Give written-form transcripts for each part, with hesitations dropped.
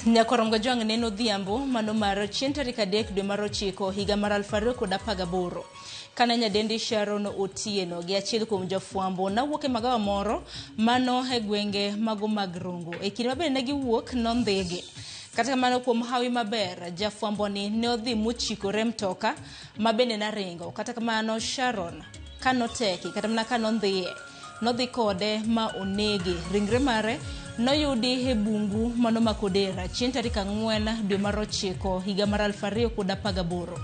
Nyakorongo Jwang' neno odhiambo mano mar chieng' tarik 3 dwe mar 9 higa mar 2018. Kane nyadendi Sharon Otieno gi achiel kuom jofwambo nawuok e magawa moro mano e gwenge mago mag Rongo. E kinde mabende ne giwuok nondhigi. Kata kamano kuom hawi maber, jafwamboni ne odhi mochikore mtoka ma bende naringo. Kata kamano Sharon kanoteki kata mana kanondhiye nodhi kode ma onege. Ringre mare noyudi e bungu mano ma Kodera chieng' tarik 4 dwe mar 9 higa mar 2018.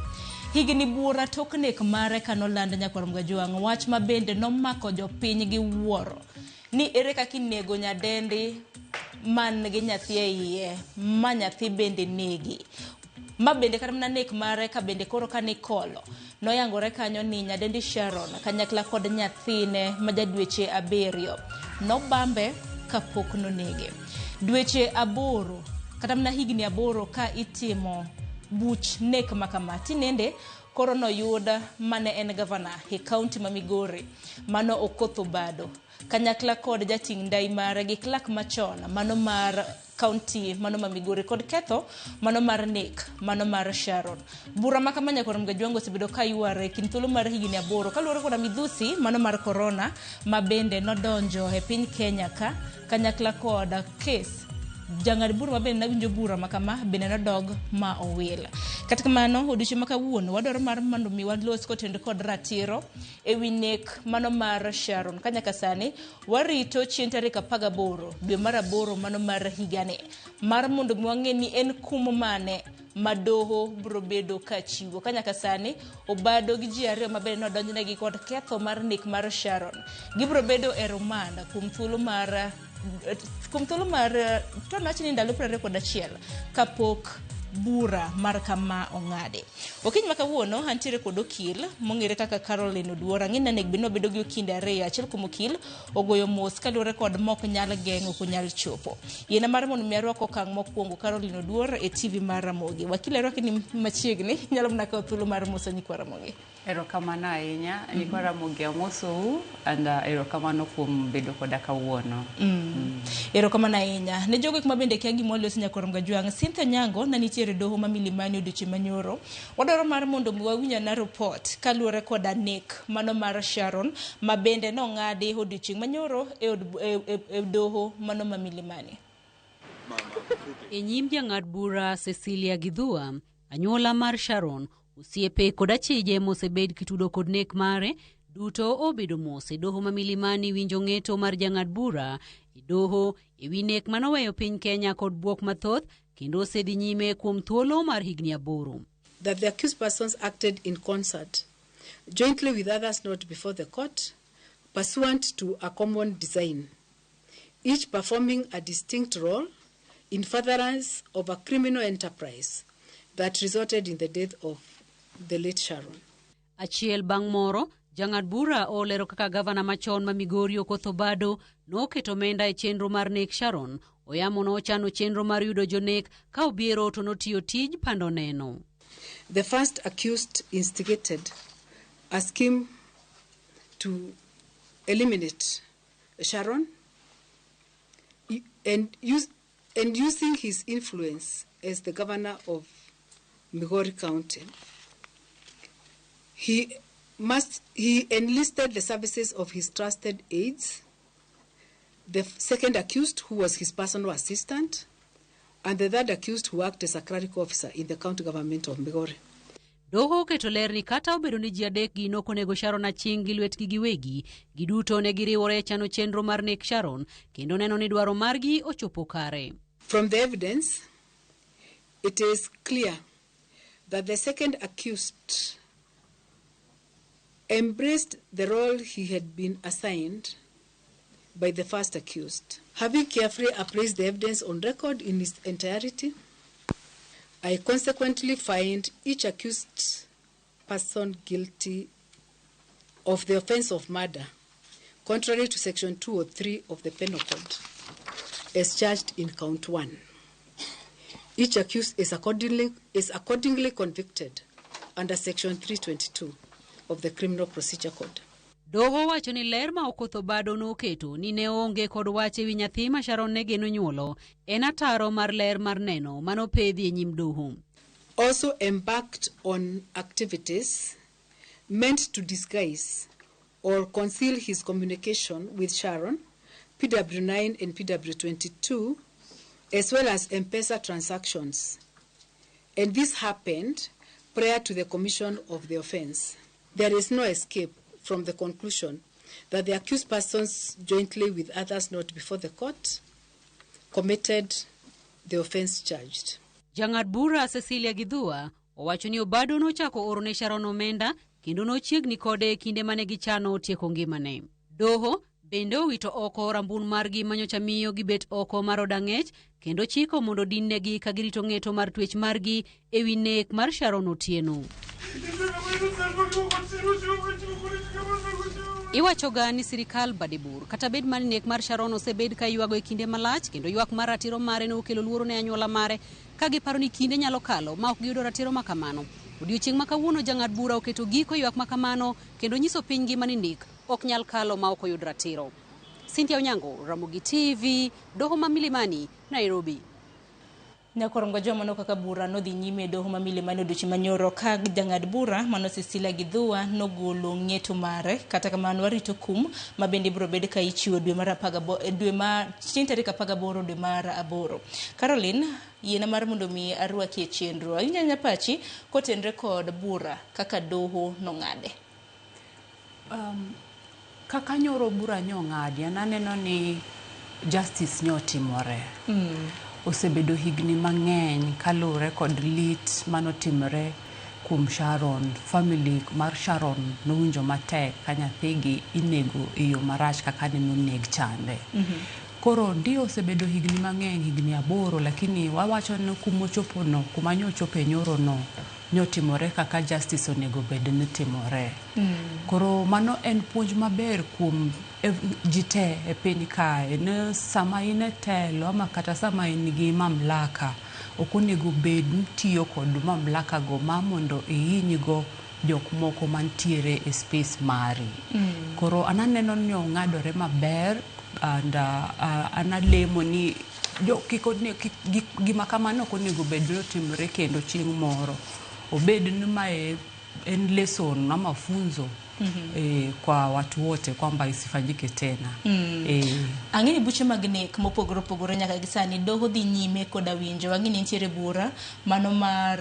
Higni buora tok nek mare kanoland nyakwar Mgajwang' wach ma bende nomako jopiny gi wuoro ni ere kaka inego nyadendi man gi nyathi e iye ma nyathi bende negi. Ma bende kata mana nek mare ka bende koro ka nikolo noyangore kanyo ni nyadendi Sharon kanyakla kod nyathine ma ja dweche 7 nobambe kapok nonege. Dweche 8 kata mana higni 8 ka itimo buch nek makama tinende koro noyud mane en gavana e kaunti ma Migori mano Okoth Obado kanyakla kod jating' ndai mare gi clerk machon mano mar kaunti mano ma Migori kod ketho mano mar nek mano mar Sharon. Bura ma kama nyakwar Mgajwang' osebedo ka yware e kind thuolo mar higni 8 kaluwore koda midhusi mano mar korona ma bende nodonjo e piny Kenya ka kanyakla kod kes jang'ad bura ma bende nawinjo bura ma kama bende nodog ma owil. Kata kamano odiochieng' ma kawuono wadwaro mar mondo mi walos kotenore kod ratiro e wi nek mano mar Sharon ka nyaka sani warito chieng' tarik 18 dwe mar 8 mano mar higani mar mondo mi wang'e ni en kum mane ma doho biro bedo ka chiwo. Ka nyaka sani Obado gi ji 2 mabende nodonjnegi kod ketho mar nek mar Sharon gibiro bedo e remand kuom thuolo mar to nawach ni ndalo 21 kapok bura mar kama ong'adi. Okinyi ma kawuono antiere kod okil mong'ere kaka Caroline Oduor. Ang'e ni onego bed ni wabedo gi okinde 2. Achiel kuom okil ogoyo mos kaluwore kod mok nyal geng'o ok onyal chopo. Yiena mar mondo mi arwak okang' mokwongo Caroline Oduor e TV mar Ramogi. Wakil arwaki ni machiegni, inyalo mana kawo thuolo mar moso nyikwa Ramogi. Erokamano ahinya, nyikwa Ramogi amosou and erokamano kuom bedo koda kawuono. Erokamano ahinya. Ne jogo ma bende kia gima waloso nyakwar Mgajwang', Cynthia Onyango na nitiere doho ma Milimani odiochieng' manyoro. Wadwaro mar mondo mi wawinj ana report kaluwore koda nek mano mar Sharon ma bende nong'adi odiochieng' manyoro e doho mano ma Milimani. E nyim jang'ad bura Cecilia Githua, anyuola mar Sharon, osiepe kod achije mosebed kitudo kod nek mare duto obedo mos e doho ma Milimani winjo ng'eto mar jang'ad bura e doho e wi nek manoweyo piny Kenya kod bwok mathoth kendo osedhi nyime kuom thuolo mar higni 8. That the accused persons acted in concert jointly with others not before the court pursuant to a common design, each performing a distinct role in furtherance of a criminal enterprise that resulted in the death of the late Sharon. Achiel bang' moro, jang'ad bura olero kaka gavana machon ma Migori Okoth Obado noketo omenda e chenro mar nek Sharon. Oyamo nochano chenro mar yudo jonek ka obiero to notiyo tij pando neno. The first accused instigated a scheme to eliminate Sharon and using his influence as the governor of Migori County. He enlisted the services of his trusted aides, the second accused, who was his personal assistant, and the third accused, who worked as a clerical officer in the county government of Migori. Doho oketo ler ni kata obedo ni ji 3 gi nokonego Sharon Aching' gi lwetgi giwegi, giduto ne giriwore e chano chenro mar nek Sharon kendo neno ni dwaro margi ochopo kare. From the evidence, it is clear that the second accused embraced the role he had been assigned by the first accused. Having carefully appraised the evidence on record in its entirety, I consequently find each accused person guilty of the offense of murder, contrary to section 203 of the Penal Code, as charged in count 1. Each accused is accordingly convicted under section 322 of the Criminal Procedure Code. Doho wacho ni ler ma Okoth Obado noketo ni ne oonge kod wach ewi nyathi ma Sharon ne geno nyuolo en ataro mar ler mar neno manopedhi e nyim doho. Also embarked on activities meant to disguise or conceal his communication with Sharon, PW9 and PW22, as well as M-Pesa transactions. And this happened prior to the commission of the offense. There is no escape from the conclusion that the accused persons, jointly with others not before the court, committed the offense charged. Jang'ad bura Cecilia Githua owacho ni Obado nochako oro ne Sharon omenda kendo nochiegni kode e kinde mane gichano tieko ngimane. Doho bende owito oko rambun margi manyocha miyo gibet oko mar od ang'ech kendo chiko mondo dinnegi ka girito ng'eto mar twech margi ewi nek mar Sharon Otieno. Iwachoga ni sirikal bade bor kata bed mana ni nek mar Sharon osebed ka iywago e kinde malach kendo ywak mar ratiro mare ne okelo luoro ne anyuola mare ka giparo ni kinde nyalo kalo ma ok giyudo ratiro ma kamano. Odiochieng' ma kawuono jang'ad bura oketo giko ywak ma kamano kendo nyiso piny ngima ni nek ok nyal kalo ma ok oyud ratiro. Cynthia Onyango, Ramogi TV, Doho ma Milimani, Nairobi. Nyakorongo joma no kaka bura nodhi nyime e doho ma Milimani odiochieng' manyoro ka jang'ad bura mano Cecilia Githua nogolo ng'eto mare. Kata kamano warito kum ma bende ibiro bed ka ichiwo dwe mar dwe ma chieng' tarik 18 dwe mar 8. Caroline, yiena mar mondo mi arwaki e chenro. Awinjo anya pachi kotenre kod bura kaka doho nong'ade. Kaka nyoro bura nyong'adi, an aneno ni justice nyotimore. Osebedo higni mang'eny kaluwore kod lit manotimore kuom Sharon. Family mar Sharon nowinjo matek ka nyathigi inego e yo marach kaka ne noneg chande. Koro ndio osebedo higni mang'eny, higni 8, lakini wawacho ni kumochopo no, kuma nyochopo e nyoro no, nyotimore kaka justice onego bed ni timore. Koro mano en puonj maber kuom ji te e piny kae, ni sama in e telo ama kata sama in gi mamlaka, ok onego bed ni tiyo kod mamlaka go ma mondo ihinygo jok moko mantiere e space mari. Koro an aneno ni ong'adore maber and an alemo ni gima kamano ok onego bed ni otimore kendo chieng' moro. Obed ni mae en lesson ama funzo kwa watu wote kwamba isifanyike tena. Ang'e ni buche mag nek mopogore opogore nyaka gi sani doho dhi nyime koda winjo. Ang'e ni nitiere bura mano mar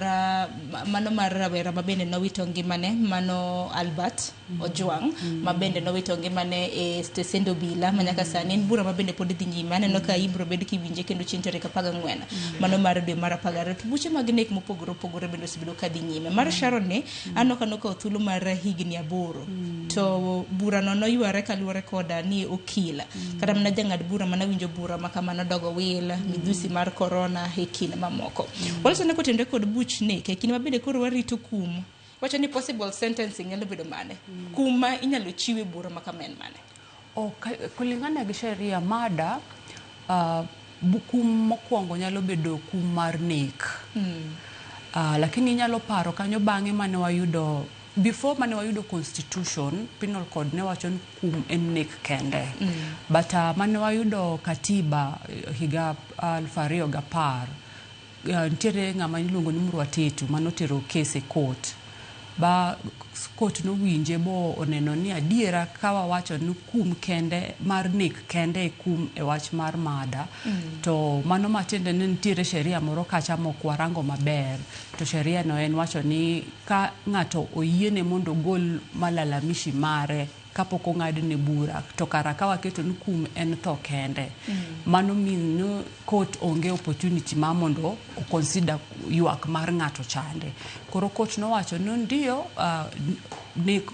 rawera ma bende nowito ngimane, mano Albert Ojwang, ma bende nowito ngimane e stesend obila ma nyaka sani en bura ma bende pod dhi nyime. Aneno ka ibiro bed kiwinje kendo chieng' tarik 14 mano mar dwe mar 12. To buche mag nek mopogore opogore bende osebedo ka dhi nyime. Mar Sharon ne aneno ka nokawo thuolo mar higni 8. To burano noyware kaluwore koda ni okil kata mana jang'ad bura mana winjo bura ma kamano dogo wil midhusi mar corona e kinde mamoko. Wacho ni kotenre kod buch nek e kinde ma bende koro warito kum, wacho ni possible sentencing nyalo bedo mane? Kum ma inyalo chiwe bura ma kama en mane? Kulingana gi sheria mada, kum mokwongo nyalo bedo kum mar nek. Lakini inyalo paro kanyo bang'e mane wayudo before mane wayudo constitution, penal code ne wacho ni kum en nek kende. But mane wayudo katiba higa 2010, nitiere ng'ama iluongo ni Murwatetu manotero case e court. Ba court nowinje bo oneno ni adiera ka wawacho ni kum kende mar nek kende e kum e wach mar mada, to mano matiende ni nitiere sheria moro kacha mok warango maber. To sheria no en wacho ni ka ng'ato oyiene mondo ogol malalamishi mare kapok ong'adne bura, to kara ka waketo ni kum en tho kende, mano mean ni court onge opportunity ma mondo o consider ywak mar ng'ato chande. Koro court nowacho ni ndio nek,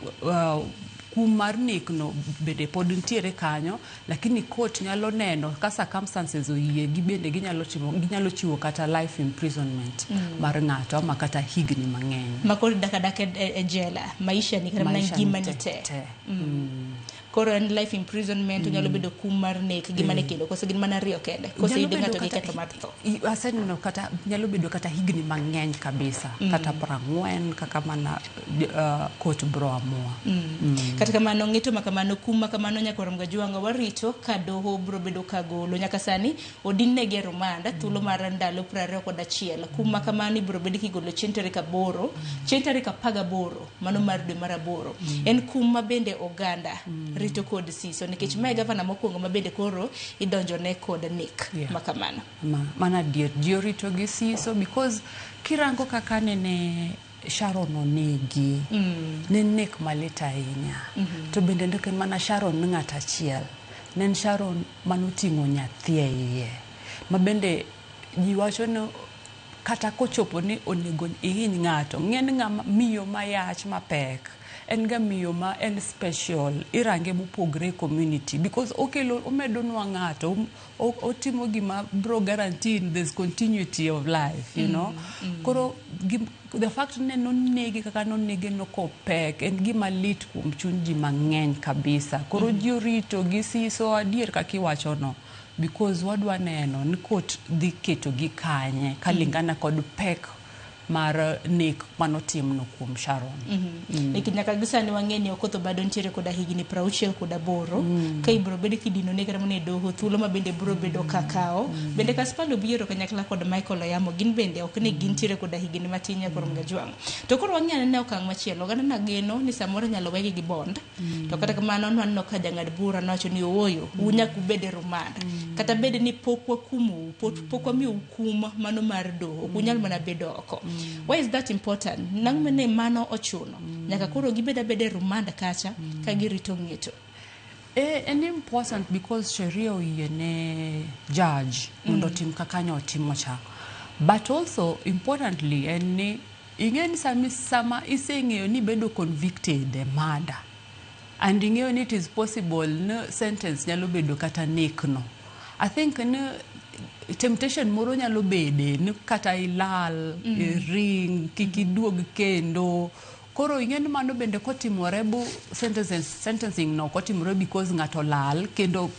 kum mar nek no bende pod nitiere kanyo, lakini court nyalo neno ka circumstances oyie gi bende ginyalo chiwo kata life imprisonment mar ng'ato ama kata higni mang'eny. Ma koro dak adaka e jela, maisha ni kata mana ngima ni te. Koro en life imprisonment, onyalo bedo kum mar nek gi mane kendo koso gin mana ariyo kende. Koso Nyalo yude bedo ng'ato gi kata ketho mar tho. Aseneno kata nyalo bedo kata higni mang'eny kabisa, kata 40 kaka mana court bro amua. Kata kamano ng'eto ma kamano kum ma kamano nyaka rom gajwang'o warito ka doho bro bedo ka golo nyaka sani odin negi e rumanda thuolo mar ndalo 21. Kum ma kamano ibro bed kigolo chieng' tarik 8, chieng' tarik 18 mano mar dwe mar 8. En kum ma bende oganda rito kod siso nikech mae gavana mokwongo ma bende koro idonjone kod nek ma kamano. Mano adier, ji orito gi siso because kirango kaka nene Sharon onegi, ne en nek malit ahinya. To bende ne ok en mana Sharon ni ng'at achiel, ne en Sharon manoting'o nyathi e iye. Ma bende ji wacho ni kata kochopo ni onego ihiny ng'ato, ng'e ni ng'ama miyo mayach mapek en ga miyo ma en special, irange mopogre e community because okelo omedonwa ng'ato, otimo gima bro guarantee there's continuity of life. Koro the fact ni nonege kaka nonege no kopek en gima lit kuom chuny ji mang'eny kabisa. Koro ji orito gi siso adier kaka iwachono because wadwa neno ni court dhi ketogi kanye kalingana kod pek mar nek manotimno kuom Sharon. Nikech nyaka gi sani wang'e ni Okoth Obado nitiere koda higni 68 ka ibro bed kidino ne kata mana e doho thuolo ma bende bro bedo ka kawo. Bende Kaspal Obiero kanyakla kod Michael Oyamo gin bende ok ni gintiere koda higni matin nyaka rom gajwang'. To koro wang'i anena okang' machielo oganda nageno ni samoro inyalo wegi gi bond. To kata kamano nwaneno ka jang'ad bura nowacho ni ooyo un nyaka ubed e rumanda. Kata bed ni pok wakumou, pok wamiyou kum mano mar doho, ok unyal mana bedo oko. Why is that important? Nang' ne mano ochuno. Nyaka koro gibed abeda e rumanda kacha ka girito ng'eto. En important because sheria oyie ne judge mondo otim kaka ne otimo cha. But also importantly en ni ing'e ni sama iseng'eyo ni ibedo convicted e murder and ing'eyo ni it is possible ni sentence nyalo bedo kata nek no. I think ni temptation moro nyalo bede ni kata ilal, iring, kik iduog kendo. Koro ing'e ni mano bende kotimore bu sentencing no kotimore because ng'ato lal kendo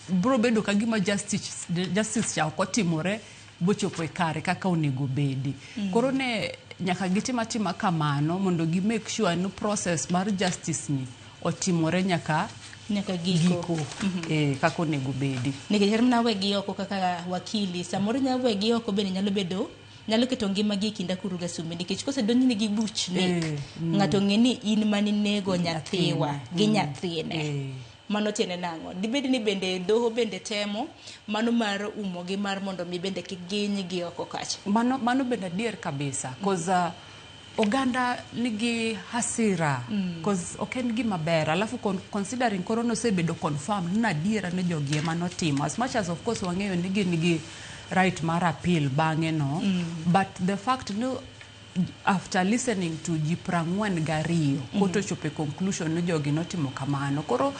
bro bedo ka gima justice cha ok otimore bochopo e kare kaka onego bedi. Koro ne nyaka gitim atima kamano mondo gi make sure ni process mar justice ni otimore nyaka Nyaka giko. giko kaka onego bedi. Nikech kata mana wegi oko kaka wakili samoro nyalo wegi oko bende nyalo bedo nyalo keto ngimagi e kind akuru gasumbe nikech kosedonjni gi buch nek ng'ato ng'e ni in maninego nyathiwa gi nyathine. Mano tiende nang'o? Dibed ni bende doho bende temo mano mar umogi mar mondo mi bende kik gihinygi oko kacha. Mano bende adier kabisa cause oganda nigi hasira cause ok en gima ber alafu considering koro nosebedo confirmed ni adiera ni jogi ema notimo as much as of course wang'eyo ni gin gi right mar appeal bang'e no but the fact ni after listening to ji 42 court ochopo e conclusion ni jogi notimo kamano koro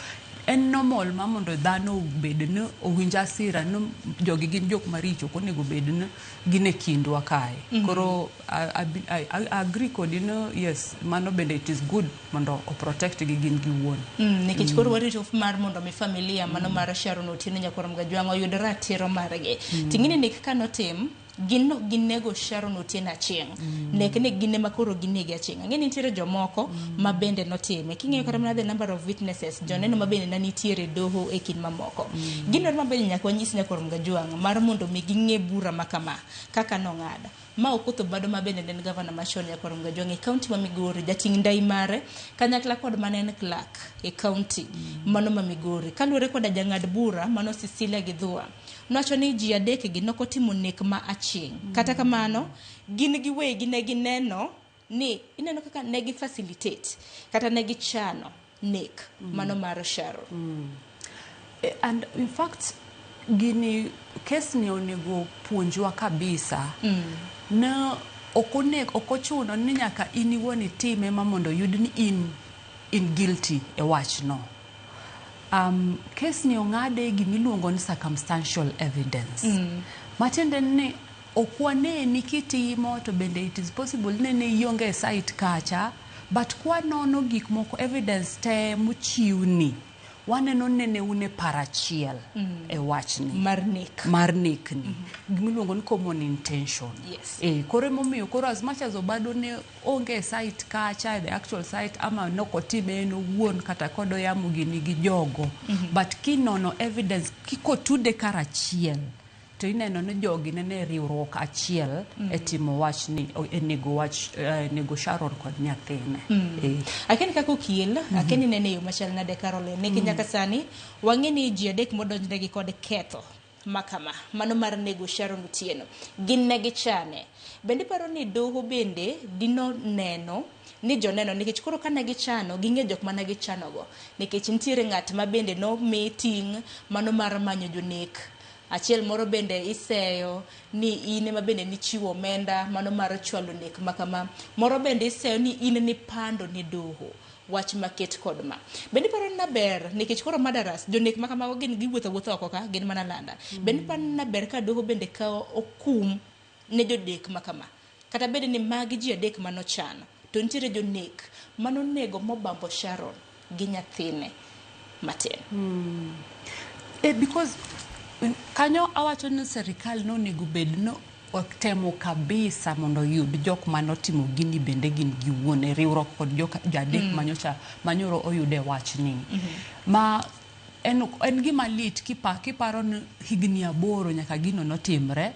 en normal ma mondo dhano obed ni owinj hasira ni jogi gin jok maricho ok onego bed ni gin e kindwa kae koro I agree kodi ni yes mano bende it is good mondo o protect gi gin giwuon. Nikech koro warito mar mondo mi familia mano mar Sharon Otieno Nyakwar Mgajwang' oyud ratiro margi. Ting'eni nek kanotim gin nok ginego Sharon Otieno Achieng'. Nek ni gin ema koro ginege Achieng'. Ang'e ni nitiere jomoko ma bende notime. King'iyo kata mana the number of witnesses, joneno ma bende ne nitiere e doho e kind mamoko. Gino ma bende nyaka wanyis Nyakwar Mgajwang' mar mondo mi ging'e bura ma kama kaka nong'ado. Ma Okoth Obado ma bende ne en gavana machon Nyakwar Mgajwang' e kaunti ma Migori, jating' ndai mare kanyakla kod mane en clerk e kaunti mano ma Migori. Kaluwore koda jang'ad bura mano Cecilia Githua, nowacho ni ji adek gi nokotimo nek ma aching'. Kata kamano, gin giwegi ne gineno ni ineno kaka ne gi facilitate kata ne gichano nek mano mar Sharon. And in fact gini kes ni onego puonjwa kabisa ne ok ochuno ni nyaka in iwuon itime ma mondo oyud ni in guilty e wachno. Kes ni ong'ade gimiluongo ni circumstantial evidence. Matiende ni ok waneni kitimo to bende it is possible ni ne ionge e site kacha but kwanono gik moko evidence te mochiwni Waneno nene un e paro achiel e wachni. Mar nek. Mar nekni. Gimiluongo ni common intention. E, koro emomiyo koro as much as Obado ne onge e site kacha, the actual site, ama nokotime en owuon kata kod oyamo gini gi jogo. But kinono evidence, kikotude karachiel, to ineno ni jogi nene e riwruok achiel e timo wachni, e nego wach, nego Sharon kod nyathine. E. Akia ni kaka okil, akia ni nene e yo machal nade Caroline, nikech nyaka sani wang'e ni ji adek modonjnegi kod ketho makama, mano mar nego Sharon Otieno, gin ne gichane. Bende iparo ni doho bende dino neno ni joneno, nikech koro ka ne gichano, ging'e jok mane gichanogo, nikech nitiere ng'at ma bende nomi ting' mano mar manyo jonek. Achiel moro bende iseyo ni in ema bende nichiwo omenda mano mar chwalo nek makama. Moro bende iseyo ni in nipando ne doho wach maket kod ma. Bende iparo ni ber nikech koro murderers jonek makamago gin giwuotho awuotha oko ka gin mana landa. Bende iparo ni ber ka doho bende kawo okum ne jodek makama. Kata bed ni magi ji adek manochano to nitiere jonek manonego mobambo Sharon gi nyathine matin. Because kanyo awacho ni serikal nonego bed no otemo kabisa mondo oyud jok manotimo gini bende gin giwuon e riwruok kod jok jadek manyocha manyoro oyude wachni. Ma en gima lit kiparo ni higni 8 nyaka gino notimre,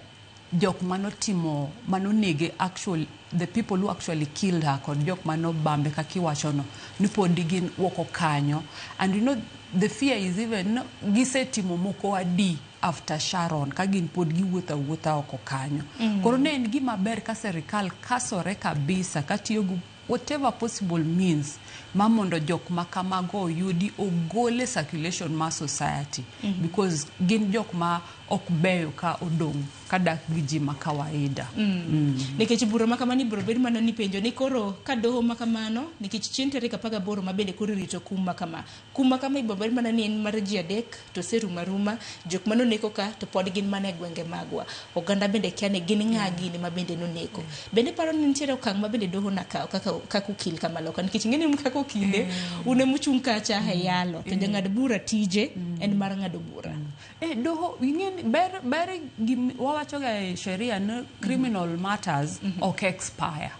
jok manotimo manonege actual the people who actually killed her kod jok manobambe kaka iwachono ni pod gin oko kanyo. And you know the fear is even gisetimo moko adi after Sharon ka gin pod giwuotho awuotha oko kanyo. Koro ne en gima ber ka serikal kasore kabisa katiyo gi whatever possible means ma mondo jok ma kamago oyudi ogol e circulation mar society, because gin jok ma ok beyo ka odong' ka dak gi ji ma kawaida. Nikech bura ma kamano ibiro bed mana ni penjo ni koro ka doho ma kamano, nikech chieng' tarik 18 ma bende koro irito kum ma kama. Kum ma kama ibiro bed mana ni en mar ji adek to oserumo aruma, jok manoneko ka to pod gin mana e gwenge magwa. Oganda bende kia ni gin ng'a gini ma bende noneko. Bende iparo ni nitiere okang' ma bende doho nakawo kaka okil kamaloka, nikech ing'e ni un kaka okinde, un emuchung' kacha e yalo, to jang'ad bura tije en mar ng'ado bura. Doho ing'e ni ber wawacho ga e sheria ni criminal matters ok expire.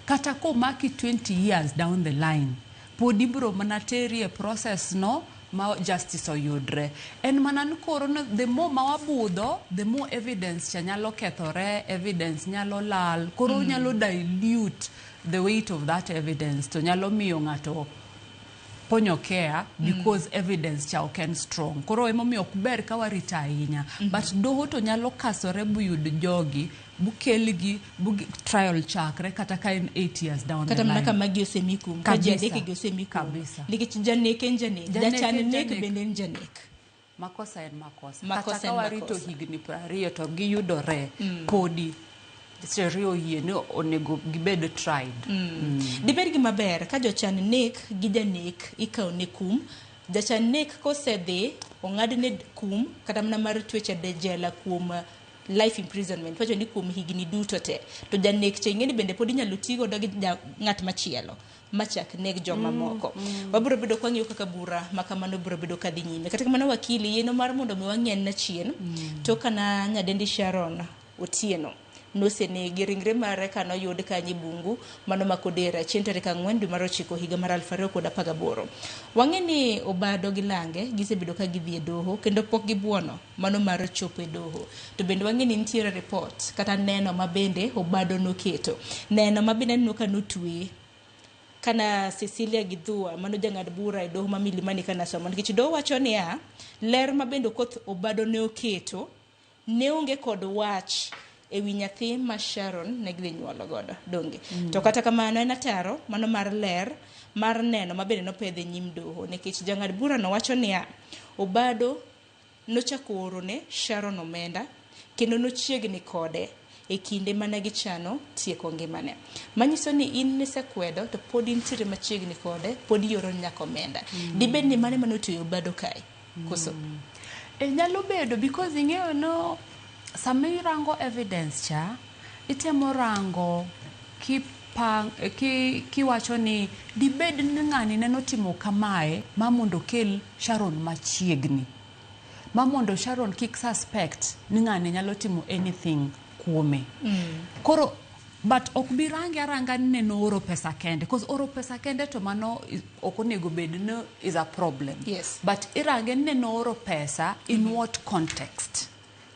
Kata komaki 20 years down the line, pod ibiro mana teri e process no ma justice oyudre. En mana ni koro the more ma wabudho, the more evidence cha nyalo kethore, evidence nyalo lal, koro nyalo dilute the weight of that evidence to nyalo miyo ng'ato ponyo care because evidence cha ok en strong. Koro emomiyo ok ber ka warito ahinya. But doho to nyalo kasore buyud jogi, bukelgi, trial chakre kata ka en 8 years down kata the mana line. Kama gi osemi kum, ka ji Kabisa. adek gi osemi kum. Kabisa. Nikech janek en janek, Janek jachan en nek janek. bende en janek. Makosa en makosa. Makosa Kata en ka warito makosa. higni 20 to giyudore, podi sheria oyie ni onego gibed tried. Dibed gima ber ka jochan nek gi janek ikawo ne kum. Jachan nek kosedhi ong'adne kum kata mana mar twech e jela kuom life imprisonment, wacho ni kuom higni duto te. To janek cha ing'e ni bende pod inyalo ti godo gi ng'at machielo machak neg joma moko. Wabiro bedo kwang'iyo kaka bura ma kamano biro bedo kadhi nyime. Kata kamano wakili yieno mar mondo mi wang'i en achien, to kana nyadendi Sharon Otieno nosenegi ringre mare kanoyud kanyo e bungu mano ma Kodera chieng' tarik 4 dwe mar 9 higa mar 2018. Wang'e ni Obado gi Lange gisebedo ka gidhi e doho kendo pok gibuono mano mar chopo e doho. To bende wang'e ni nitiere report kata neno ma bende Obado noketo. Neno ma bende aneno ka notwe kana Cecilia Githua mano jang'ad bura e doho ma Milimani kana somo, nikech doho wacho niya ler ma bende Okoth Obado ne oketo ne onge kod wach ewi nyathi ma Sharon ne gidhi nyuolo godo donge. To kata kamano en ataro mano mar ler mar neno ma bende nopedhe nyim doho, nikech jang'ad bura no wacho niya Obado nochako oro ne Sharon omenda kendo nochiegni kode e kinde mane gichano tieko ngimane. Manyiso ni in nisekwedo to pod intiere machiegni kode, pod ioro nyaka omenda. Dibed ni mane mane otueyo Obado kae koso? Nyalo bedo because ing'eyo no sama irango evidence cha, itemo rango pang, kiwacho ni dibed ni ng'ani nenotimo kamae ma mondo okel Sharon machiegni, ma mondo Sharon kik suspect ni ng'ani nyalo timo anything kuome. Koro but ok bi range aranga ni nenooro pesa kende, cause oro pesa kende to mano ok onego bed ni is a problem. But irange ni nenooro pesa in what context?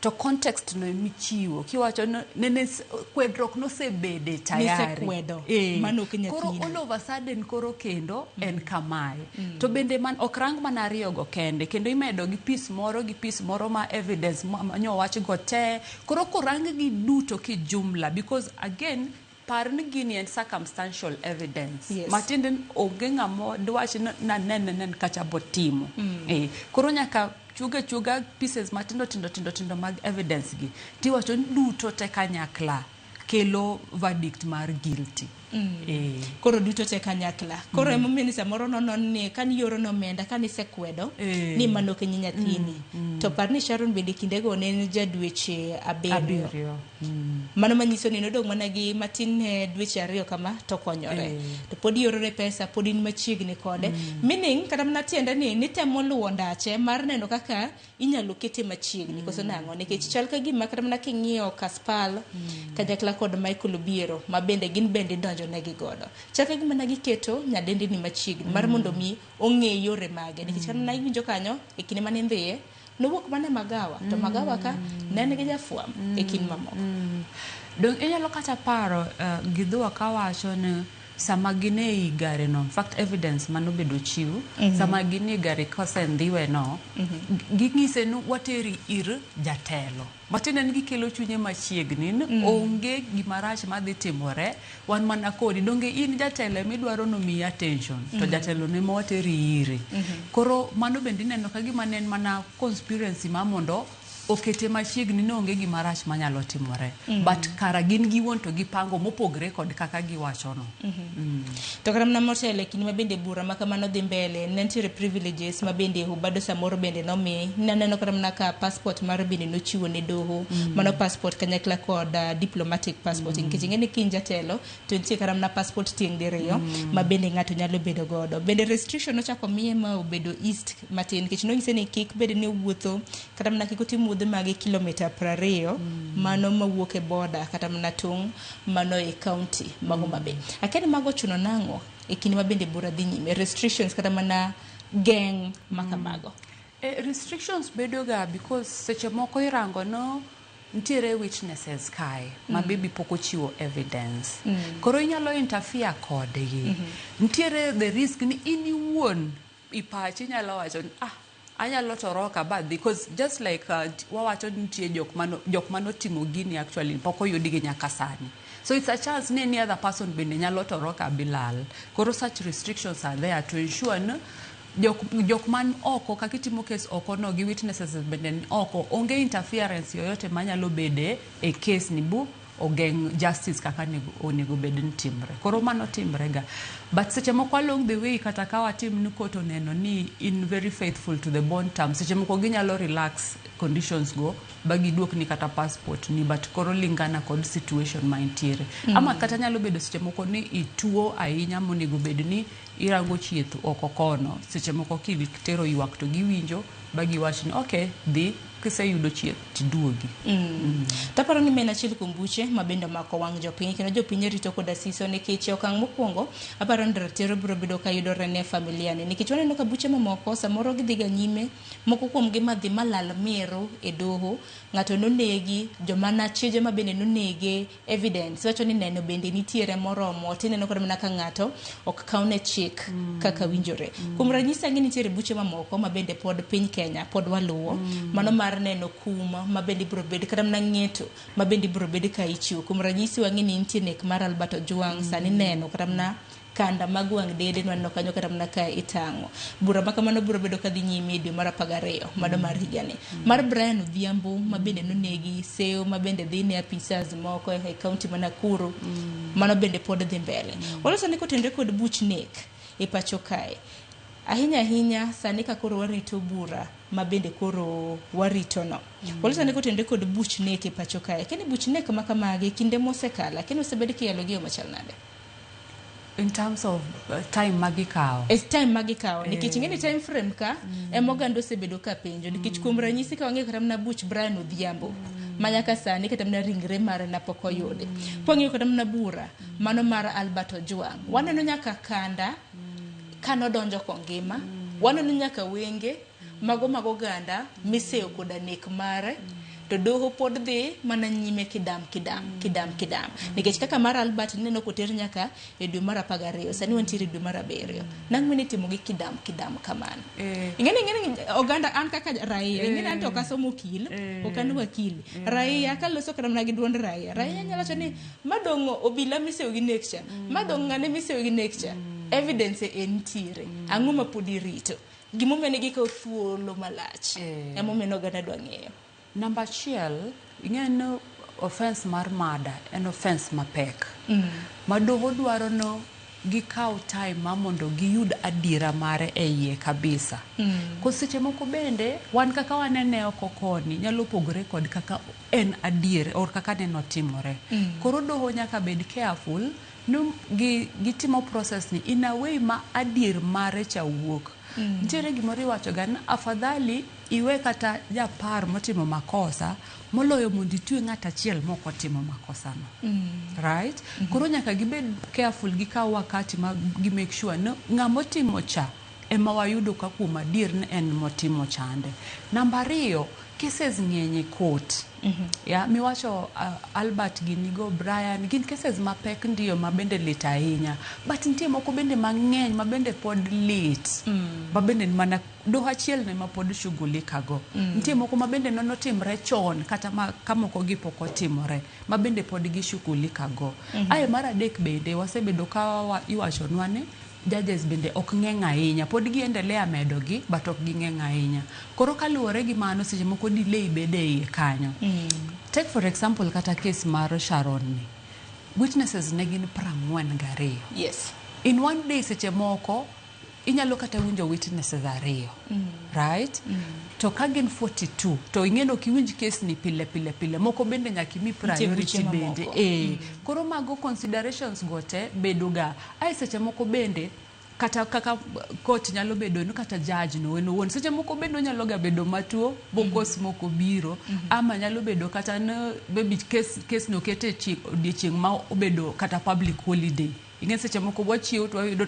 To context no emichiwo kiwacho ni nene kwedruok nosebede tayari. Nisekwedo. Mano ok nyathini. Koro all of a sudden koro kendo en kamae. To bende man ok rang mana ariyogo kende, kendo imedo gi piece moro gi piece moro ma evidence ma nyowach go te. Koro korang gi duto ki jumla, because again par ni gini en circumstantial evidence. Matiende ni onge ng'ama dwach ni nanene nen kacha botimo. Koro nyaka chuga chuga pieces matindo tindo tindo tindo mag evidence gi tiwacho ni duto te kanyakla kelo verdict mar guilty. Koro duto te kanyakla. Koro emomiyo ni samoro nonon ni kani ioro nomenda kanisekwedo ni mano ok nyathini. To par ni Sharon bende kindego ne en ja dweche 7. 7. Mano manyiso ni nodong' mana gi matin ne dweche 2 kama to konyore. To pod iorone pesa, pod in machiegni kode. Meaning kata mana tiende ni nitemo luwo ndache mar neno kaka inyalo kete machiegni koso nang'o, nikech chal ka gima kata mana king'iyo Kaspal kanyakla kod Michael Obiero ma bende gin bende idonjo negi godo. Chal ka gima ne giketo nyadendi ni machiegni mar mondo mi ong'e yore mage, nikech kata mana iwinjo kanyo e kinde mane ndhiye nowuok mana e magawa to magawa ka ne en gi jafwambo e kind mamoko. Dong inyalo kata paro Githua kawacho ni sama gin ei gari no, in fact evidence manobedo chiw, sama gin e gari kosendhiwe no, ging'ise ni wateri ir jatelo. Matiende ni gikelo chunye machiegni ni onge gimarach madhi timore, wan mana kodi. Donge in jatelo emidwaro nomiyi attention, to jatelo no ema wateri ire. Koro mano bende ineno ka gima ne en mana conspiracy ma mondo okete machiegni ni onge gimarach manyalo timore. But kara gin giwuon to gipango mopogre kod kaka giwachono. To kata mana motelo e kinde ma bende bura ma kamano dhi mbele, ne nitiere privileges ma bende Obado samoro bende nomi. Naneno kata mana ka passport mar bende nochiwo ne doho. Mano passport kanyakla kod diplomatic passport. Nikech ing'e ni ka in jatelo to nitie kata mana passport tieng' diriyo ma bende ng'ato nyalo bedo godo. Bende restriction nochako miye ma obedo east matin, nikech nonyise ni kik bed ni owuotho kata mana kik otim wuodhe mage kilomita 20 mano mawuok e boda kata mana tong' mano e county ma Homa Bay. Akia ni mago ochuno nang'o e kinde ma bende bura dhi nyime, restrictions kata mana geng' ma kamago. Restrictions bedo ga because seche moko irango no nitiere witnesses kae ma maybe pok ochiwo evidence. Koro inyalo interfere kodgi. Nitiere the risk ni in iwuon ipachi inyalo wacho ni ah anyalo toroka badhi, because just like wawacho ni nitie jok manotimo gini actually pok oyudgi nyaka sani. So it's a chance ni any other person bende nyalo toroka bilal. Koro such restrictions are there to ensure ni jok man oko kaka itimo case oko no gi witnesses bende ni oko, onge interference yoyote manyalo bede e case ni bu ogeng' justice kaka onego bed ni timre. Koro mano timre ga. But seche moko along the way, kata ka watim ni court oneno ni in very faithful to the bond terms, seche moko ginyalo relax conditions go ba giduokni kata passport ni, but koro lingana kod situation ma intiere. Ama kata nyalo bedo seche moko ni ituo ahinya monego bed ni irango chieth oko kono. Seche moko kitero ywak to giwinjo ba giwach ni okay, dhi kiseyudo chieth tiduogi. Taparo ni en achiel kuom buche ma bende omako wang' jopiny kendo jopiny rito koda siso, nikech e okang' mokwongo aparo ni ratiro biro bedo ka yudore ne familia ni, nikech waneno ka buche mamoko samoro gidhi ga nyime, moko kuom gi madhi malal mero e doho, ng'ato nonegi, joma nachije ma bende nonege, evidence wacho ni neno bende nitiere moromo, tineno kata mana ka ng'ato ok kawne chik kaka winjore. Kuom ranyisi, ang'e nitiere buche mamoko ma bende pod piny Kenya pod waluwo, mano mar neno kum ma bende ibiro bed kata mana ng'eto ma bende ibiro bed ka ichiwo. Kuom ranyisi, wang'e ni nitie nek mar Albert Ojwang, sani neno kata mana kanda mag wang' dede nwaneno kanyo kata mana ka itang'o. Bura ma kamano biro bedo kadhi nyime e dwe mar 12 mano mar higani. Mar Brian Odhiambo ma bende nonegi seyo ma bende dhi ne apisas moko e kaunti ma Nakuru, mano bende pod dhi mbele. Waloso ni kotenore kod buch nek e pacho kae, ahinya ahinya sani ka koro warito bura ma bende koro warito no. Waloso ni kotenore kod buch nek e pacho kae, keni buch nek ma kamagi kinde mosekalo, kendo osebed kiyalo gi yo machal nade? In terms of time ma gikawo. E time ma gikawo nikech ing'e ni time frame ka ema oganda osebedo ka penjo nikech kuom ranyisi ka wang'iyo kata mana buch Brian Odhiambo ma nyaka sani kata mana ringre mare na pok oyudi. Kwang'iyo kata mana bura mano mar Albert Ojwang, waneno nyaka kanda kanodonjo kongima, waneno nyaka wenge mago mag oganda miseyo koda nek mare to doho pod dhi mana nyime kidam kidam kidam kidam nikech kaka mar Albert ineno koter nyaka e dwe mar 12 sani wantiere e dwe mar 7 nang' mane itimo gi kidam kidam kamano. Ing'eni oganda an kaka raia ing'eni an to ok asomo okil ok an wakili raia kaloso kata mana gi duond raia raia nyalo wacho ni madong' obila miseyo gi nek cha madong' ng'ane miseyo gi nek cha evidence en ntiere ang'o ma pod irito gimomiyo ne gikawo thuolo malach emomiyo ne oganda dwa ng'eyo. Namba achiel, ing'e ni offense mar murder en offense mapek. Ma doho dwaro no gikaw time ma mondo giyud adiera mare e iye kabisa. Ko seche moko bende, wan kaka wanene oko koni, nyalo pogore kod kaka en adier or kaka neno timore. Koro doho nyaka bed careful ni gitimo process ni in a way ma adier mare cha wuok. Nitiere gimoro iwacho ga ni afadhali iwe kata japar motimo makosa moloyo mondo itwe ng'at achiel mok otimo makosano. Right? Koro nyaka gibed careful gikaw wakati ma gi make sure ni ng'ama otimo cha ema wayudo ka kuom adier ni en motimo chande. Namba ariyo, cases ng'eny e court. Ya, miwacho Albert ginigo, Brian, gin cases mapek ndiyo ma bende lit ahinya. But nitie moko bende mang'eny ma bende pod lit. Ma bende mana doho achiel ne ma pod shughulika go. Nitie moko ma bende notimre chon kata ma ka moko gi pok otimore ma bende pod gishughulika go. Ae mar adek bende wasebedo ka iwachonwa ni judges bende ok ng'eny ahinya, pod giendelea medo gi but ok ging'eny ahinya. Koro kaluwore gi mano seche moko delay bede iye kanyo. Take for example kata case mar Sharon ni. Witnesses ne gin 42. Yes. In one day seche moko inyalo kata winjo witnesses 2. Right? To ka gin 42 to ing'e ni ok iwinj case ni pile pile pile moko bende nyaka imi priority bende. Koro mago considerations go te bedo ga. Ae seche moko bende kata kaka court nyalo bedo ni kata judge no en owuon seche moko bende onyalo ga bedo matuo bokos moko biro ama nyalo bedo kata ne maybe case no kete odiechieng' ma obedo kata public holiday. Ing'e seche moko wachiewo to wayudo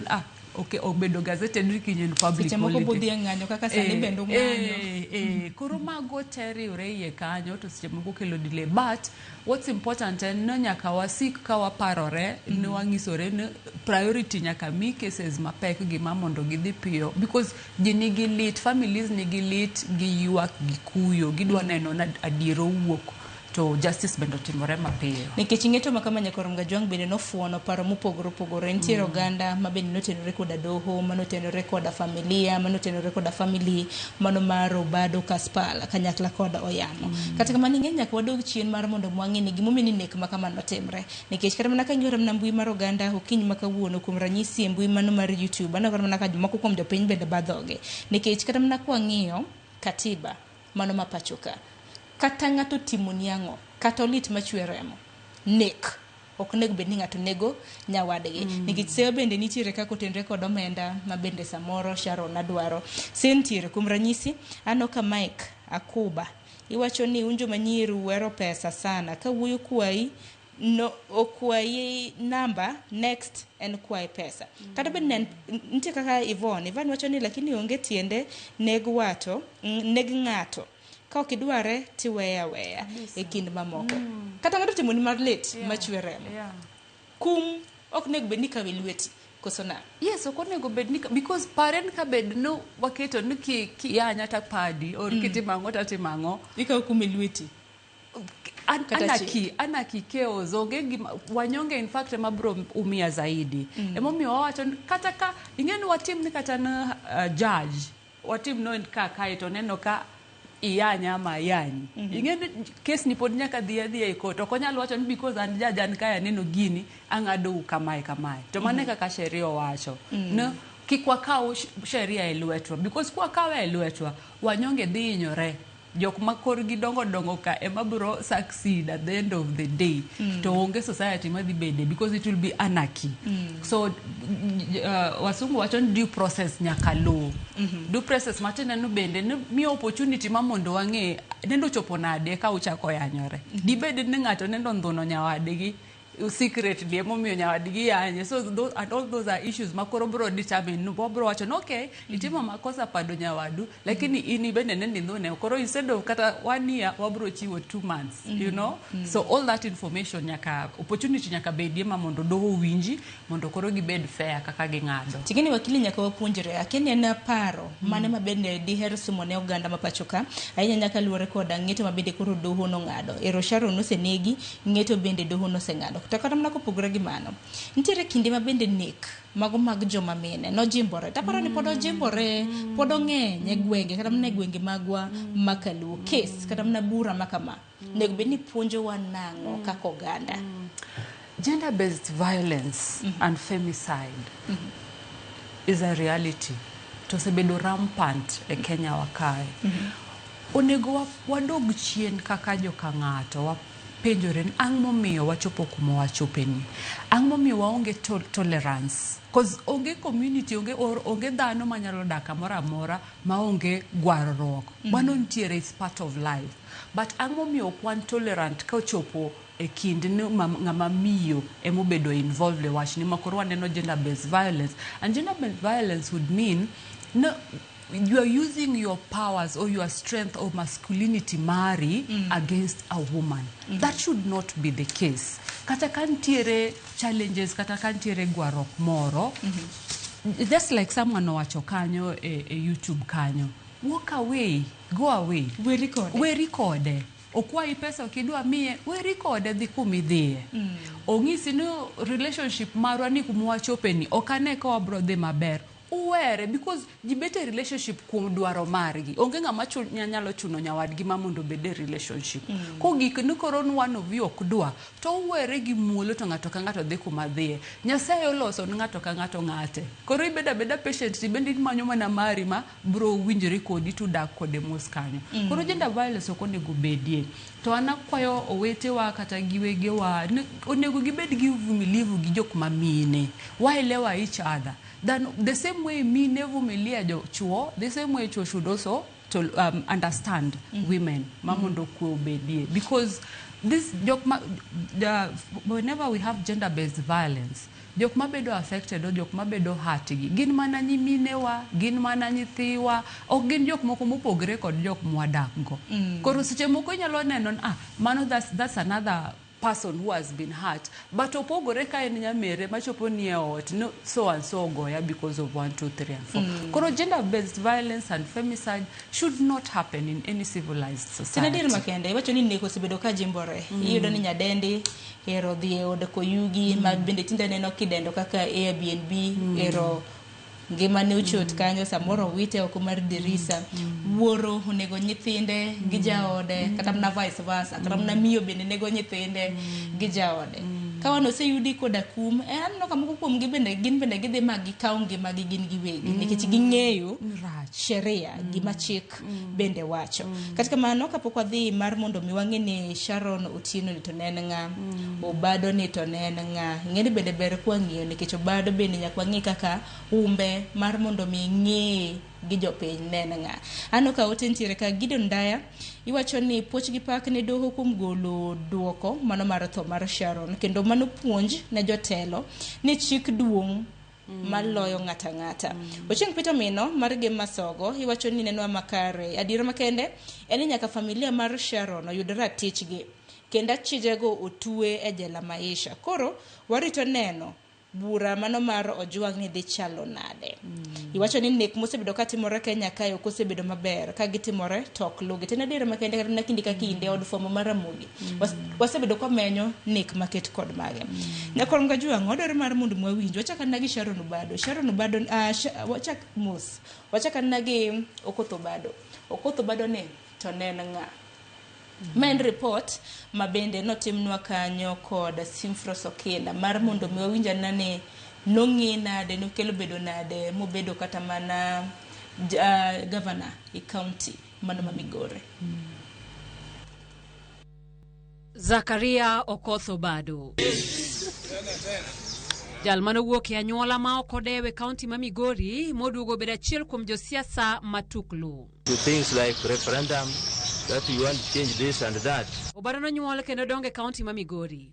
okay, obedo gazetted ni kiny en public holiday. Seche moko bodhi e ng'anyo kaka sani bende ung'anyo. Koro mago te riwre iye kanyo to seche moko kelo delay. But what's important en ni nyaka wasik ka waparore ni wang'isore ni priority nyaka mi cases mapek gi ma mondo gidhi piyo because ji nigi lit, families nigi lit, giywak, gikuyo, gidwa neno ni adiera owuok to justice bende otimore mapiyo. Nikech ing'eto ma kama Nyakorom Gajwang' bende nofuono paro mopogore opogore. Nitiere oganda ma bende notenore koda doho, manotenore koda familia, manotenore koda family, mano mar Obado Kaspal kanyakla koda Oyamo. Kata kamano ing'e nyaka wadog chien mar mondo mwang'e ni gimomiyo ni nek ma kama notimre. Nikech kata mana ka ing'iyo mana mbui mar oganda okinyi ma kawuono kuom ranyisi e mbui mano mar YouTube, aneno kata mana ka jomoko kuom jopiny bende badhoge. Nikech kata mana kwang'iyo katiba mano ma pacho ka, kata ng'ato timoni ang'o, kata olit machwe remo, nek ok onego bed ni ng'ato nego nyawadgi. Nikech seyo bende nitiere kaka otenre kod omenda ma bende samoro Sharon adwaro. Seyo nitiere kuom ranyisi, aneno ka Mike Akuba iwacho ni un joma nyiri uhero pesa sana, ka wuoyo kwayi no okwayi namba next en kwayi pesa. Kata bed ni nitie kaka Yvonne wacho ni lakini onge tiende neg wato, neg ng'ato. Ka ok idware tiweye aweya e kind mamoko. Kata ng'ato timoni mar lit machwe remo. Kum ok onego bed ni ikawe lweti koso nang'o? Yes, ok onego bed ni because paren ka bed no waketo ni kiyanya ta padi or kitimo ang'o ta timo ang'o. Ikawo kum e lweti. Anarchy chaos onge gima wanyonge in fact ema bro umia zaidi. Emomiyo wawacho kata ka ing'e ni watim ni kata na judge watim no ka kae to neno ka iyanya ama ayanyi. Ing'e ni case ni pod nyaka dhi adhiya e court. Ok onyal wacho ni because an judge an kae aneno gini ang'ado kamae kamae. To mano e kaka sheria owacho. No kik wakaw sheria e lwetwa because kwakawe e lwetwa wanyonge dhi hinyore. Jok ma korgi dongo dongo ka ema biro succeed at the end of the day. To onge society madhi bede because it will be anarchy. So wasungu wacho ni due process nyaka luw. Due process matiende ni bende ni miyo opportunity ma mondo wang'e nendo chopo nade ka uchako yanyore. Dibed ni ng'ato nendo ndhuno nyawadgi secretly, emomiyo nyawadgi yanye. So those, and all those are issues ma koro bro determine ni wabro wacho ni okay, itimo makosa pado nyawadu, lakini in bende nende indhune, koro instead of kata one year, wabro chiwo 2 months. So all that information nyaka, opportunity nyaka bedie ma mondo doho winji, mondo koro gibed fair kaka ging'ado. Ting'eni wakili, nyaka wapuonjre. Akia ni en paro mane ma bende diher sumo ne oganda ma pacho ka ahinya nyaka luwore koda ng'eto ma bende koro doho nong'ado. Ero Sharon osenegi, ng'eto bende doho noseng'ado. To kata mana kopogore gi mano, nitiere kinde ma bende nek mago mag joma mine nojimbore. Taparo ni pod ojimbore, pod ong'eny e gwenge, kata mana e gwenge magwa ma kaluo. Kes kata mana bura ma kama onego bed ni puonjowa nang'o kaka oganda? Gender based violence and femicide is a reality to osebedo rampant e Kenya wa kae. Onego wadog chien kaka joka ng'ato, wapenjore ni ang' momiyo wachopo kuma wachopeni, ang' momiyo waonge tolerance, cause onge community, onge, or, onge dhano manyalo dak kamoro amora maonge gwarruok. Mano nitiere, is part of life, but ang' momiyo ok wan tolerant ka ochopo e kind ni ng'ama miyo emobedo involved e wachni ma koro waneno gender based violence? And gender based violence would mean no, you are using your powers or your strength or masculinity mari against a woman. That should not be the case. Kata ka nitiere challenges, kata ka nitiere gwarruok moro, just like someone owacho kanyo e YouTube kanyo, walk away, go away. Weri kode. Weri kode. Okwayi pesa, ok idwa miye, weri kode, dhi kumidhiye. Ong'isi ni relationship marwa ni kuma wachopeni ok ane ka wabro dhi maber, uwere, because ji bet e relationship kuom dwaro margi. Onge ng'ama nyalo chuno nyawadgi ma mondo obed e relationship. Kogik ni koro ni one of you ok dwa, to uwere gi muolo, to ng'ato ka ng'ato dhi kuma dhiye. Nyasaye oloso ni ng'ato ka ng'ato ng'ate. Koro ibedo abeda patient, tibende imanyo mana mari ma bro winjore kodi, tudak kode mos kanyo. Koro gender violence ok onego bedie. To an akwayo owetewa kata gi wegewa ni onego gibed gi uvumilivu gi jok ma mine. Waelewa each other. Then the same way mine vumilia jo chuo, the same way chuo should also to understand women ma mondo kwe obedie, because this jok ma the, whenever we have gender based violence, jok mabedo affected or jok mabedo hurt gi gin mana nyiminewa, gin mana nyithiwa, ok gin jok moko mopogre kod jok mwadak go. Koro seche moko inyalo neno ni, ah, mano that's another person who has been hurt, but opogore ka en nyamere machopo ni e ot no, so and so ogoya because of 1 2 3 and 4. Koro gender based violence and femicide should not happen in any civilized Tin adier society. Makende iwacho ni nek osebedo ka jimbore. Iyudo ni nyadendi ero dhi e od koyugi ma bende tinde aneno kidendo kaka Airbnb, ero ngimane ochot kanyo, samoro owite oko mar dirisa. Wuoro onego nyithinde gi jaode, kata mana vice versa, kata mana miyo bende nego nyithinde gi jaode. Ka wan oseyudi koda kum, aneno ka moko kuomgi bende gin bende gidhi ma gikaw ngimagi gin giwegi nikech ging'eyo Rach. Sheria gima chik bende wacho. Kata kamano, kapok wadhi mar mondo mi wang'e ni Sharon Otieno ni to ne en ng'a, Obado ni to ne en ng'a, ing'e ni bende ber kwang'iyo nikech Obado bende nyaka wang'e kaka umbe mar mondo mi ng'eye gi jopiny ne en ng'a. Aneno ka ote nitiere ka. Gideon Ndaya iwacho ni puoch gi pak ne doho kuom golo duoko mano mar tho mar Sharon, kendo mano puonj ne jotelo ni chik duong' maloyo ng'ata ng'ata. Ochieng Peter Mino mar Gem Masogo iwacho ni nenwa makare. Adiera makende en ni nyaka familia mar Sharon oyud ratichgi kendo achijego otwe e jela maisha. Koro warito neno bura mano mar Ojwang' ni dhi chalo nade. Iwacho ni nek mosebedo katimore Kenya kae ok osebedo maber, ka gitimore to ok lugi. To en adiera makende, kata mana kinde ka kinde od fwambo mar Ramogi wasebedo kwamenyo nek maket kod mage. Nyakwar Mgajwang', wadwaro mar mondo mwawinj. Wachak anena gi Sharon Obado. Sharon Obado, wachak mos. Wachak anena gi Okoth Obado. Okoth Obado ni to ne en ng'a? Ma en report ma bende notimnwa kanyo kod Simfros Okila mar mondo mi wawinj anena ni nong'e nade, nokelo bedo nade, mobedo kata mana Governor e county mano ma Migori. Zakaria Okoth Obado. Jal manowuok e anyuola ma ok odew e kaunti ma Migori moduogo bedo achiel kuom josiasa matuklu. To things like referendum, that you want to change this and that. Obado nonyuol kendo dongo e kaunti ma Migori.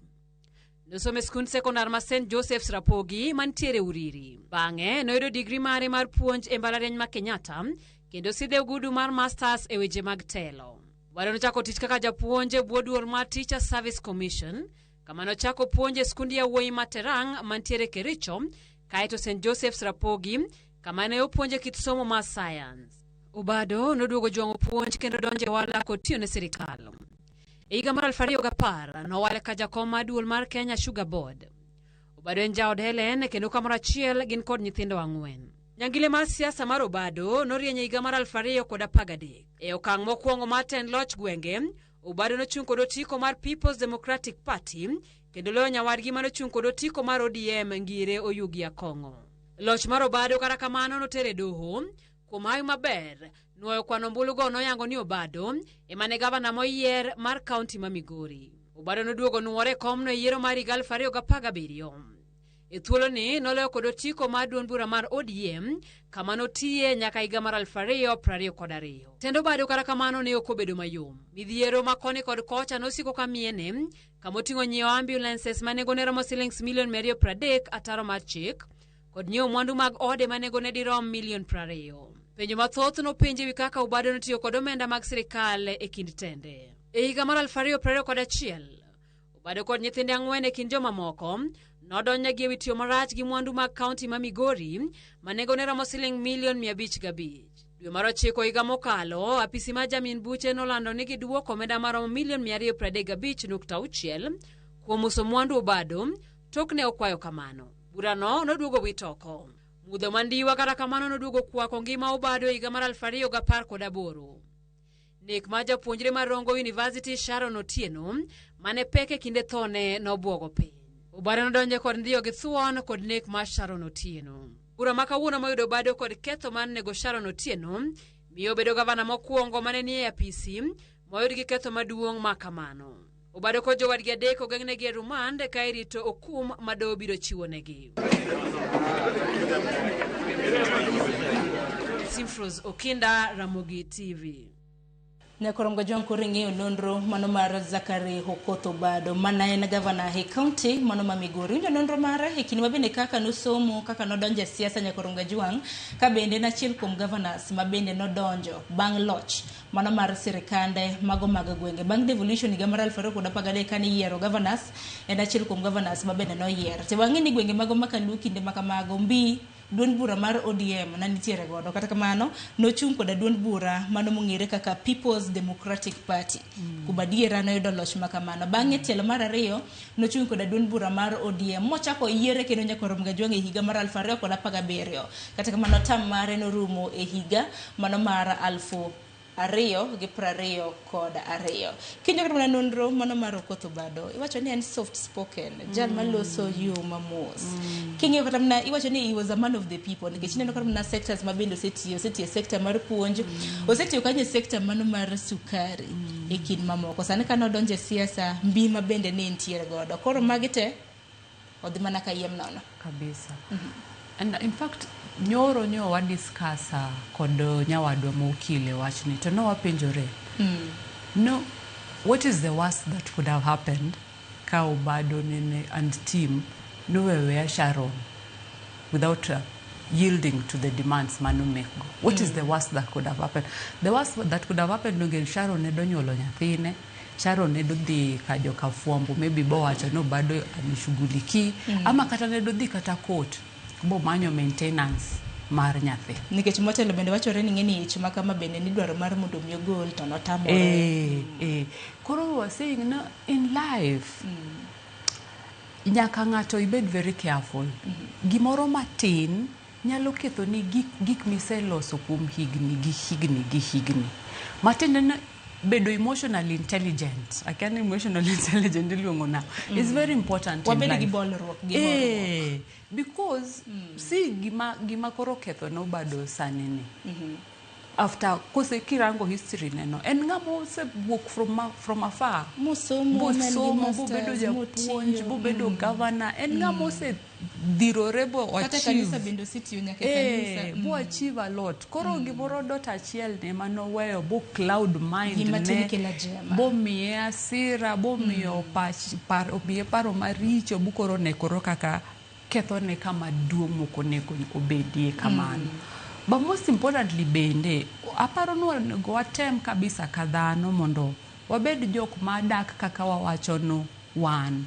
Nosomo e skund sekondar ma St Joseph's Rapogi mantiere Uriri. Bang'e noyudo digri mare mar puonj e mbalariany ma Kenyatta kendo sidhe ogudu mar masters e weche mag telo. Obado nochako tich kaka japuonj e bwo duol mar Teacher Service Commission kama nochako puonj e skund yawuoyi ma Terang mantiere Kericho kaeto St Joseph's Rapogi kama ne opuonje kit somo mar science. Obado noduogo jwang'o puonj kendo donjo e ohala kod tiyo ne sirikal. E higa mar 2010 nowale ka jakom mar duol mar Kenya Sugar Board. Obado en jaod Helen kendo kamoro achiel gin kod nyithindo ang'wen. Nyangile mar siasa mar Obado norieny e higa mar 2013. E okang' mokwongo mar tend loch gwenge, Obado nochung' kod otiko mar People's Democratic Party kendo loyo nyawadgi manochung' kod otiko mar ODM Ngire Oyugi Akong'o. Loch mar Obado kata kamano notere doho kuom hawi maber nuoyo kwano ombulugo noyango ni Obado ema ne gavana moyier mar kaunti ma Migori. Obado noduogo nuore e komno e yiero mar higa 2017. E thuoloni noloyo kod otiko mar duond bura mar ODM kama notiye nyaka higa mar 2022. Tend Obado kata kamano ne ok obedo mayom. Midhiero ma koni kod kocha nosiko ka miene kamoting'o nyiewo ambulances ma nengone romo silings milion 230 ataro mar chik kod nyiewo mwandu mag ode ma nengone dirom milion 20. Penjo mathoth nopenj ewi kaka Obado notiyo kod omenda mag sirikal e kind tende. E higa mar 2021, Obado kod nyithinde ang'wen e kind jomamoko nodonjnegi ewi tiyo marach gi mwandu mag kaunti ma Migori ma nengone romo siling milion 505. Dwe mar ochiko higa mokalo, apisi mar jamin buche nolando ni giduoko omenda maromo milion 235.6 kuom uso mwandu Obado tok ne okwayo kamano. Burano noduogo wit oko. Mudho mandiwa kata kamano noduogo kwako ngima Obado e higa mar 2018. Nek mar japuonjre mar Rongo University Sharon Otieno mane pek e kinde thone nobwogo piny. Obado nodonjo kod ndhiyo gi thuon kod nek mar Sharon Otieno. Bura ma kawuono moyudo Obado kod ketho mar nego Sharon Otieno miyo obedo gavana mokwongo mane nie apisi moyud gi ketho maduong' ma kamano. Obado kod jowadgi adek ogeng'negi e rumand ka irito okum ma doho biro chiwonegi. Simfros Okinda, Ramogi TV. Nyakorom Gajwang' koro ing'eyo nonro mano mar Zachary Okoth Obado mana en gavana e county mano ma Migori. Winjo nonro mare e kinde ma bende kaka nosomo kaka nodonjo e siasa Nyakorom Gajwang' ka bende en achiel kuom governors ma bende nodonjo bang' loch mano mar sirikande mago mag gwenge. Bang' devolution higa mar 2013 kane iyiero governors en achiel kuom governors ma bende noyier. To wang'e ni gwenge mago ma Kaluo kinde ma kamago mbi duond bura mar ODM na nitiere godo kata kamano nochung' koda duond bura mano mong'ere kaka People's Democratic Party. Kuom adiera noyudo loch ma kamano. Bang'e tielo mar ariyo nochung' koda duond bura mar ODM mochako yiere kendo Nyakorom Gajwang' e higa mar 2017. Kata kamano tam mare norumo e higa mano mar 2022. Kinjo kata mana nonro mano mar Okoth Obado iwacho ni en soft spoken, jal maloso yo mamos. King'iyo kata mana iwacho ni he was a man of the people nikech ineno kata mana sectors ma bende osetiyo, osetiyo e sector mar puonj, osetiyo kanyo e sector mano mar sukari e kind mamoko. Sani ka nodonjo e siasa, mbi ma bende ne entiere godo. Koro magi te odhi mana kayiem nono. Kabisa. And in fact, nyoro nyo wa discuss kod nyawadwa mokile wachni to nowapenjore no, what is the worst that could have happened ka Obado nene and team noweweya Sharon without yielding to the demands manomekgo? What is the worst that could have happened? The worst that could have happened, donge Sharon ne donyuolo nyathine, Sharon ne dodhi ka joka fwambo maybe bowacho ni Obado anishughulikii, ama kata ne dodhi kata court bomanyo maintenance mar nyathi. Nikech motelo bende wachore ni ng'eni ich ma kama bende nidwaro mar mondo mi ogol to notamore. Koro we were saying no, in life nyaka ng'ato ibed very careful. Gimoro matin nyalo ketho ni gik miseloso kuom higni gi higni gi higni. Matiende ni Bedo emotionally intelligent, akia ni emotionally intelligent iluongo na, is very important in Wabedo gi life. bolruok gi horuok. Because si gima koro ketho nobado sani ni after kose kirango history neno en ng'ama osewuok from afar. Mosomo, ma en gi Bosomo, bobedo masters, japuonj, motiyo. Bobedo governor. En ng'ama osedhirore bo Kata achieve. Kanisa bende osetiyo nyaka e kanisa. Bo achieve a lot. Koro gimoro dot achiel ne manoweyo bo cloud mind Gima tin ne kelo ajema. Bomiye asira, bomiyo pach par, omiye paro maricho, bu koro ne koro kaka kethone kama duong' mok onego obedie kamano. But most importantly bende, aparo ni onego watem kabisa ka dhano mondo wabed jok madak kaka wawacho no wan.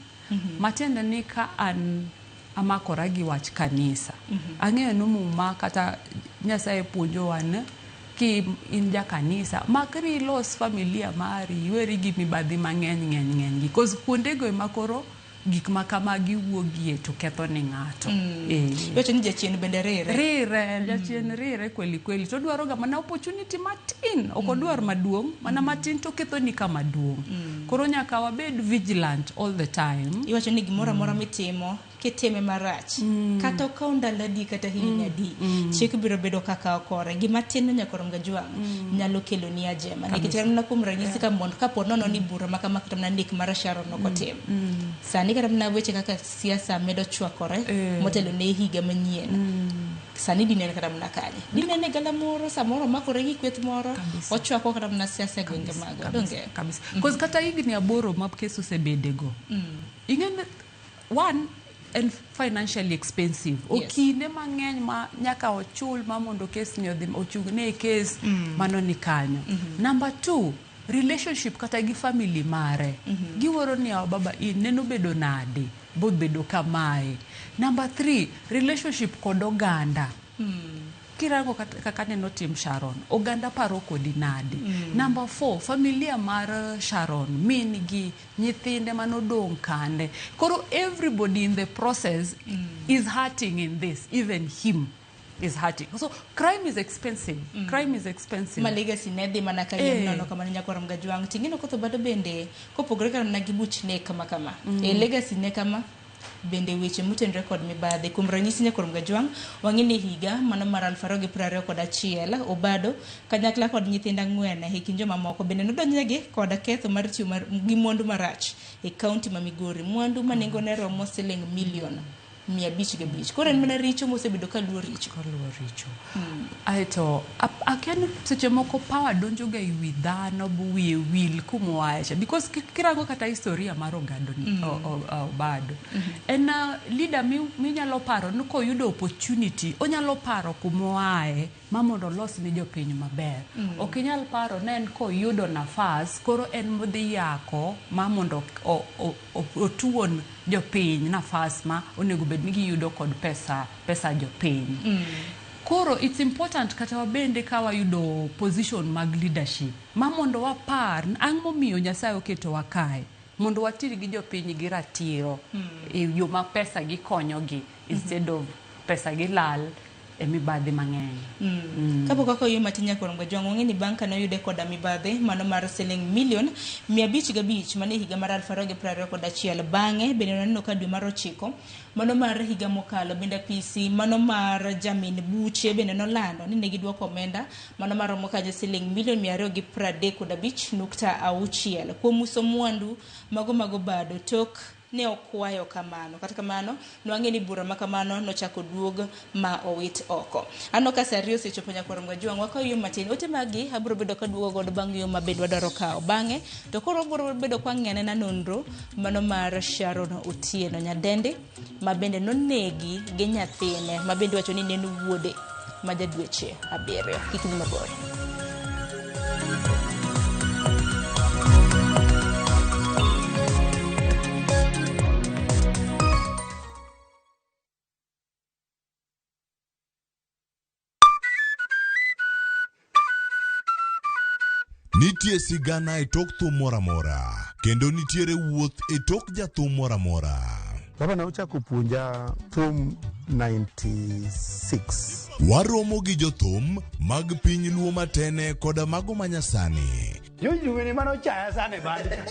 Matiende ni ka an amakora gi wach kanisa. Ang'eyo ni Muma kata Nyasaye puonjowa ni ki in ja kanisa, makri ilos familia mari, iweri gi mibadhi mang'eny ng'eny ng'eny gi. 'Cause kuondego ema koro gik ma kamagi wuogie to ketho ne ng'ato. Iwacho ni jachien bende rire. Rire, jachien rire kweli kweli. To odwaro ga mana opportunity matin, ok odwar maduong', mana matin to kethoni kama duong'. Koro nyaka wabed vigilant all the time. Iwacho ni gimoro amora mitimo kitime marach, kata okaw ndalo adi kata higni adi, chik biro bedo kaka okore. Gima tin no nyakorom gajwang' nyalo kelo ni ajema nikech kata mana kuom ranyisi ka mondo kapo nono ni bura ma kama kata mana nek mar Sharon ok otim sani, kata mana weche kaka siasa medo chwakore motelo ne higa manyien, sani dinene kata mana kanye, dinene galamoro samoro omakore gi kweth moro ochwako kata mana siasa e gwenge magwa, donge? Kabisa. 'Cause kata higni 8 ma kes osebedego, ing'e ni one en financially expensive. Okinde mang'eny ma nyaka ochul ma mondo kes ni odhi ochung'ne e kes mano ni kanyo. Number two, relationship kata gi family mare. Giwuoro ni yawa baba in neno bedo nade bobedo kamae. Number three, relationship kod oganda. Kirango kaka neno tim Sharon, oganda paro kodi nade. Number four, familia mar Sharon, min gi nyithinde manodong' kande. Koro everybody in the process is hurting in this, even him is hurting. So crime is expensive. Crime is expensive. Ma legacy ne dhi mana kayiem nono kamano. Nyakorom gajwang' ting'eno kotho bado bende kopogore kata mana gi buch nek kama kama e legacy ne kama bende weche motenore kod mibadhi. Kuom ranyisi, nyakorom gajwang' wang'e ni higa mano mar 2021 Obado kanyakla kod nyithindo 4 e kind jomamoko bende nodonjnegi kod ketho mar tiyo gi mwandu marach e kaunti ma Migori, mwandu ma nengone romo siling milion 505. Koro en mana richo mosebedo kaluwo richo. Kaluwo richo. Aeto akia ni seche moko power donjo ga e wi dhano bu wiye wil kumoache, because kirango kata historia mar ogando ni Obado en leader minyalo paro ni koyudo opportunity onyalo paro kumoae ma mondo olos ne jopiny maber. Ok inyal paro ne en koyudo nafas koro en modhi yako ma mondo otuon jopiny nafas ma onego bed ni giyudo kod pesa jopiny. Koro it's important kata wabende ka wayudo position mag leadership ma mondo wapar ang' momiyo Nyasaye oketowa kae mondo watir gi jopiny gi ratiro e yo ma pesa gikonyogi instead of pesa gilal e mibadhi mang'eny. Kapok kaka oyie matin, nyakorom gajwang' wang'e ni bang' kane oyude koda mibadhi mano mar siling milion 505 mane higa mar 2021, bang'e bende waneno ka dwe mar ochiko mano mar higa mokalo bende apisi mano mar jamin buche bende nolando ni ne giduoko omenda mano maromo kanyo siling milion 235.6 kuom uso mwandu mago bado tok ne okwayo kamano. Kata kamano nwang'e ni bura ma kamano nochako duog ma owit oko. Aneno ka sa 2 osechopo, nyakorom gajwang' wakaw yo matin. Ote magi abiro bedo kaduogo godo bang' yo ma bende wadwaro kawo bang'e to koro wabiro bedo kwang'iyo nonro mano mar Sharon Otieno nyadendi ma bende nonegi gi nyathine ma bende wacho ni ne en wuode ma ja dweche 7. Kik idhi mabor. Nitie sigana e tok thum moro amora, kendo nitiere wuoth e tok jathum moro amora. Baba ne ochako puonja thum 96. Waromo gi jothum mag piny Luo matene koda mago manyasani. George Dube mane ochaya sana e band cha.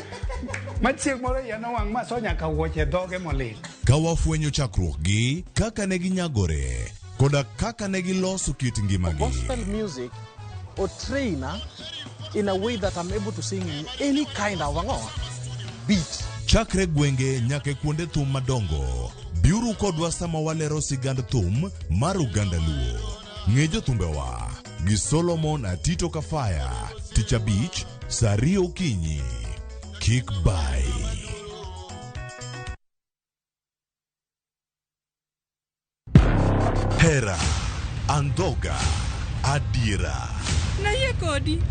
Ma chieng' moro iya nowang' ma so nyaka wuoche dhoge molil. Ka wafwenyo chakruokgi, kaka ne ginyagore, koda kaka ne giloso kit ngimagi. Gospel music or trainer in a way that I'm able to sing in any kind of beat. Chakre gwenge nyaka e kuonde thum madongo, biuru kodwa sama walero sigand thum mar oganda Luo. Ng'e jothumbewa gi Solomon Atito Kafaya, tich abich, saa ariyo okinyi. Kik bai. Hera, andhoga, adiera. Nayie kodi.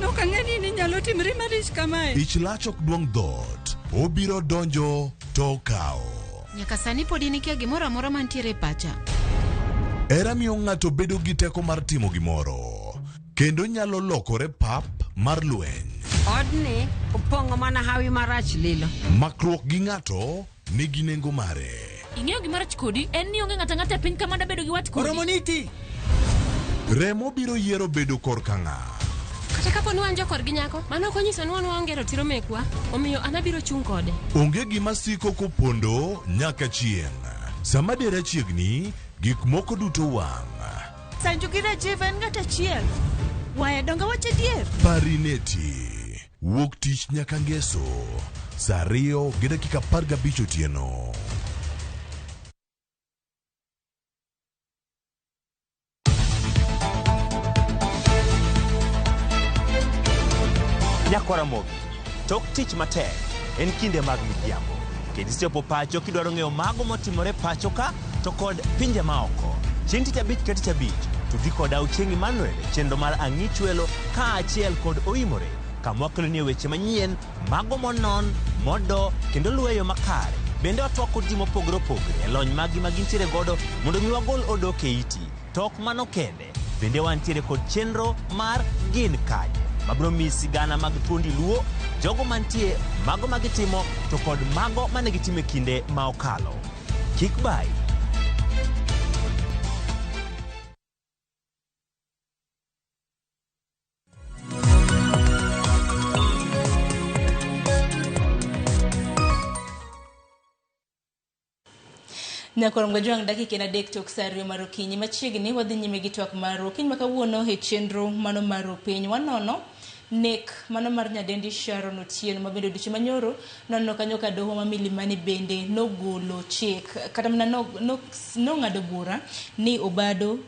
Nok ang'e ni inyalo timri malich kamae. Ich lach ok duong' dhoot, obiro donjo to okawo. Nyaka sani pod in ikia gimoro amora mantiere e pacha. Hera miyo ng'ato bedo gi teko mar timo gimoro, kendo nyalo lokore pap mar lweny. Odni opong'o mana hawi marach lilo. Makruok gi ng'ato nigi nengo mare. Ing'eyo gima rach kodi en ni onge ng'ato ang'ata e piny ka mada bedo gi wat kodi. Oromo niti. Remo biro yiero bedo korka ng'a. Kata kapo ni wan jokorgi nyako, mano ok onyiso ni wan waonge ratiro mekwa, omiyo an abiro chung' kode. Onge gima siko kopondo nyaka chieng'. Sama dera chiegni, gik moko duto wang'. Sanju gi Rajiv en ng'at achiel. Waya donge wach adier? Parineti. Wuok tich nyaka ngeso. Saa 2:15 otieno. Nyakwara Ramogi, tok tich matek en kinde mag midhiambo. Kendo isechopo pacho kidwaro ng'eyo mago motimore pacho ka to kod pinje maoko. Chieng' tich abich ka tich abich, tudri koda Ochieng' Emmanuel e chenro mar Ang'ichwelo kaachiel kod Oimore kama wakeloni weche manyien, mago monon, modo kendo luwo e yo makare. Bende watwak kod ji mopogore opogore e lony maggi ma gintiere godo mondo mi wagol odok e iti. To ok mano kende, bende wantiere kod chenro mar Gin Kanye mabiro miyi sigana mag thuondi Luo, jogo mantie, mago ma gitimo to kod mago mane gitimo e kinde ma okalo. Kik bayi. Nyakwar Mgajwang' dakika en adek tok saa ariyo mar okinyi machiegni wadhi nyime gi twak mar okinyi ma kawuono e chenro mano mar piny wanono nek mano mar nyadendi Sharon Otieno ma bende odiochieng' manyoro noneno kanyo ka doho ma Milimani bende nogolo chik kata mana nong'ado bura ni Obado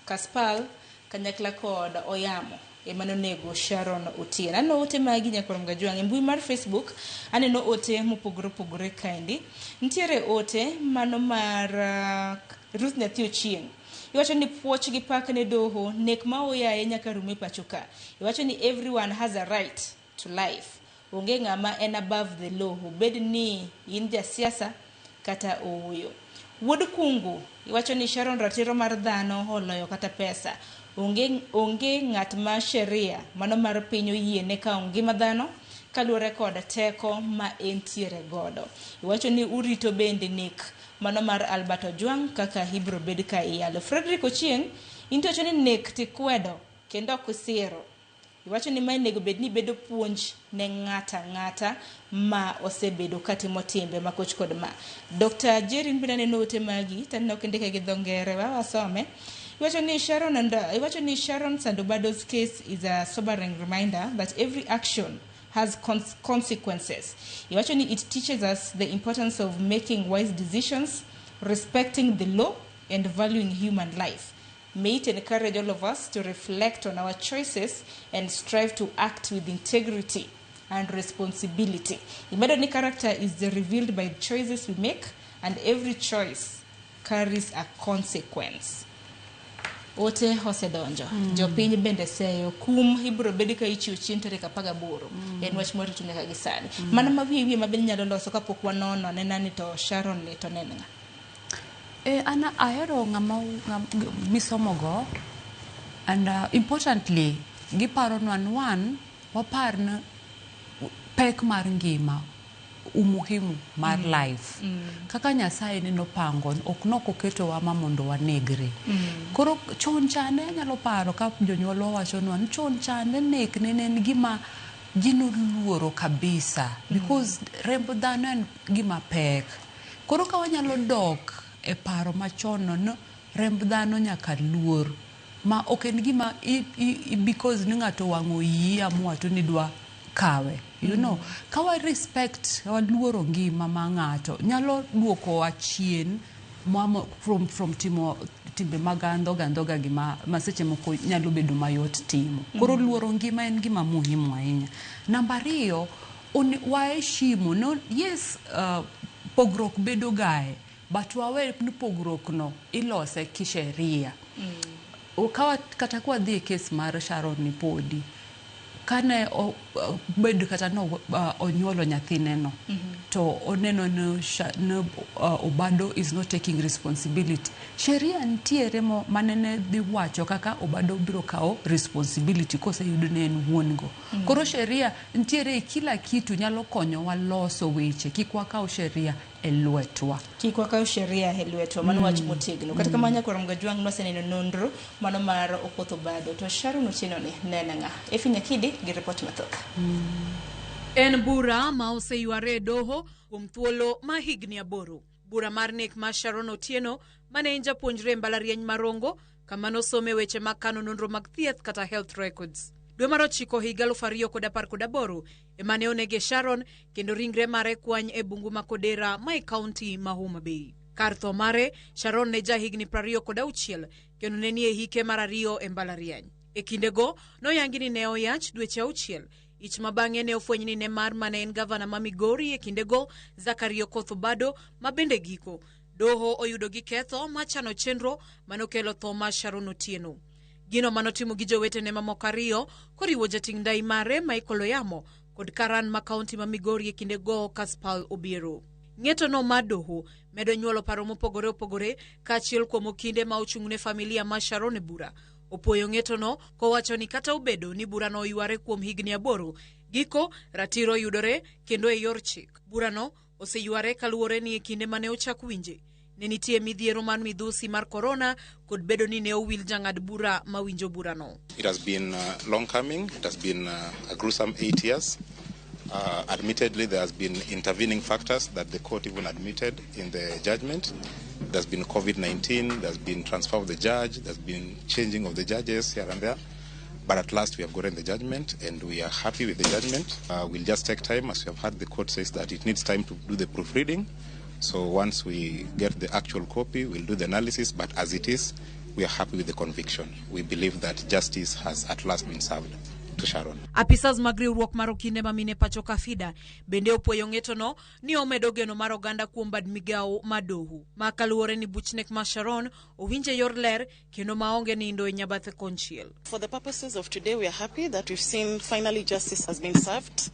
Kaspal kanyakla kod Oyamo ema nonego Sharon Otieno. Aneno ote magi Nyakwar Mgajwang' e mbui mar Facebook, aneno ote mopogore opogore kaendi. Nitiere ote mano mar Ruth Nyathi Ochieng'. Iwacho ni puoch gi pak ne doho, nek ma oyaye nyaka rum e pacho ka. Iwacho ni everyone has a right to life. Onge ng'ama en above the law, obed ni in jasiasa kata ooyo. Wuod Kungu, iwacho ni Sharon ratiro mar dhano oloyo kata pesa. Onge, onge ng'at ma sheria mano mar piny oyiene kawo ngima dhano kaluwore kod teko ma entiere godo. Iwacho ni urito bende nek mano mar Albert Ojwang' kaka ibiro bed ka iyalo. Frederick Ochieng', in to iwacho ni nek tikwedo kendo ok isiro. Iwacho ni mae onego bed ni bedo puonj ne ng'ata ang'ata ma osebedo katimo timbe makoch kod ma. Dr. Jerry bende aneno ote magi, taneno kindike gi dho ngere, wa wasome. Iwacho ni Sharon and iwacho ni Sharon Sandobado's case is a sobering reminder that every action has consequences. Iwacho ni it teaches us the importance of making wise decisions, respecting the law, and valuing human life. May it encourage all of us to reflect on our choices and strive to act with integrity and responsibility. Imedo ni character is revealed by the choices we make, and every choice carries a consequence. Ote osedonjo. Jopiny bende seyo kum ibiro bed ka ichiwo chieng' tarik 18. En wach morito nyaka gi sani. Mana ma wiye wiye ma bende nyalo loso kapok wanono anena ni to Sharon ni to ne en ng'a. An ahero ng'ama misomogo and importantly giparonwa ni wan wapar ni pek mar ngima. umuhimu mar life. Kaka Nyasaye neno pango, ok nok oketowa ma mondo wanegre. Koro chon chande anyalo paro ka jonyuolwa wachonwa ni chon chande nek ne en gima ji noluoro kabisa because remb dhano en gima pek. Koro ka wanyalo dok e paro machon no, no remb dhano nyaka luor ma ok en gima because ni ng'ato owang'o iyi amua to nidwa kawe. Ka wa respect, waluoro ngima ma ng'ato nyalo duokowa chien from timo timbe mag andhoga andhoga gi ma seche moko nyalo bedo mayot timo. Koro luoro ngima en gima muhimu ahinya. Namba ariyo, waheshimu. No, yes, pogruok bedo gae, but wawe ni pogruok no ilose kisheria. Kawa kata kwa dhi e kes mar Sharon ni podi kane bed kata no onyuolo nyathine no to oneno no Obado is not taking responsibility. Sheria nitiere mo manene dhi wacho kaka Obado biro kawo responsibility koseyud ni en wuon go. Koro sheria nitiere e kila kitu nyalo konyowa loso weche kik wakaw sheria e lwetwa. Kik wakaw sheria e lwetwa, mano wach motegno. Kata kamano nyakwar Mgajwang' noseneno nonro mano mar Okoth Obado to Sharon Otieno ni nene ng'a? Efi Nyakidi gi ripot mathoth. En bura ma oseyware e doho kuom thuolo ma higni 8. Bura mar nek mar Sharon Otieno mane en japuonjre e mbalariany ma Rongo kama nosome weche mag kano nonro mag thieth kata health records. Dwe mar 9 higa 2018 ema ne onege Sharon kendo ringre mare kwany e bungu ma Kodera ma e kaunti ma Homa Bay. Kar tho mare, Sharon ne jahigni 26 kendo ne nie hike mar 2 e mbalariany. E kindego, noyangi ni ne oyach dweche 6. Ich ma bang'e ne ofweny ni ne mar mane en gavana ma Migori e kindego, Zachary Okoth Obado, ma bende giko. Doho oyudo gi ketho machano chenro manokelo tho mar Sharon Otieno. Gino manotimo gi jowetene mamoko 2 koriwo jating' ndai mare Michael Oyamo kod karan ma kaunti ma Migori e kindego Kaspal Obiero. Ng'eto no mar doho medo nyuolo paro mopogore opogore kaachiel kuom okinde ma ochung'ne familia mar Sharon e bura. Opuoyo ng'eto no kowacho ni kata obedo ni burano oyware kuom higni 8, giko ratiro yudore kendo e yor chik. Burano oseyware kaluwore ni e kinde mane ochak winje ne nitie midhiero mar midhusi mar korona kod bedo ni ne owil jang'ad bura mawinjo burano. It has been long coming. It has been a gruesome 8 years. Admittedly, there has been intervening factors that the court even admitted in the judgment. There's been COVID-19, there's been transfer of the judge, there's been changing of the judges here and there. But at last we have gotten the judgment and we are happy with the judgment. We'll just take time, as we have heard the court says that it needs time to do the proofreading. So once we get the actual copy, we'll do the analysis. But as it is, we are happy with the conviction. We believe that justice has at last been served to Sharon. Apisas mag riwruok mar okinde ma mine pacho ka FIDA bende opuoyo ng'etono ni omedo geno mar oganda kuom bad migawo mar doho. Ma kaluwore ni buch nek mar Sharon owinje yor ler kendo maonge nindo e nyabathe konchiel. For the purposes of today, we are happy that we've seen finally justice has been served,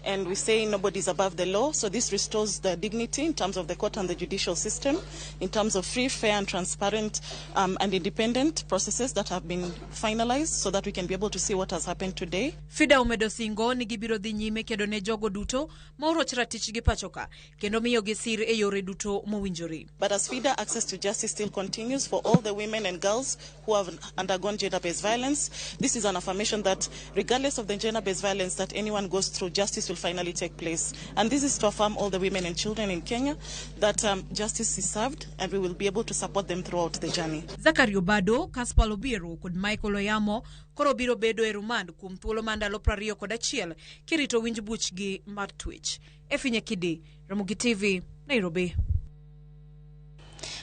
and we say nobody is above the law, so this restores the dignity in terms of the court and the judicial system, in terms of free, fair and transparent and independent processes that have been finalized so that we can be able to see what has happened today. FIDA omedo singo ni gibiro dhi nyime kedo ne jogo duto ma oroch ratichgi pacho ka kendo miyogi sir e yore duto mowinjore. But as FIDA, access to justice still continues for all the women and girls who have undergone gender-based violence. This is an affirmation that regardless of the gender-based violence that anyone goes through, justice will finally take place. And this is to affirm all the women and children in Kenya that justice is served and we will be able to support them throughout the journey. Zachary Obado, Kaspal Obiero kod Michael Oyamo koro biro bedo e rumand kuom thuolo mar ndalo 21 kirito winj buchgi mar twech. Efi Nyakidi, Ramogi TV, Nairobi.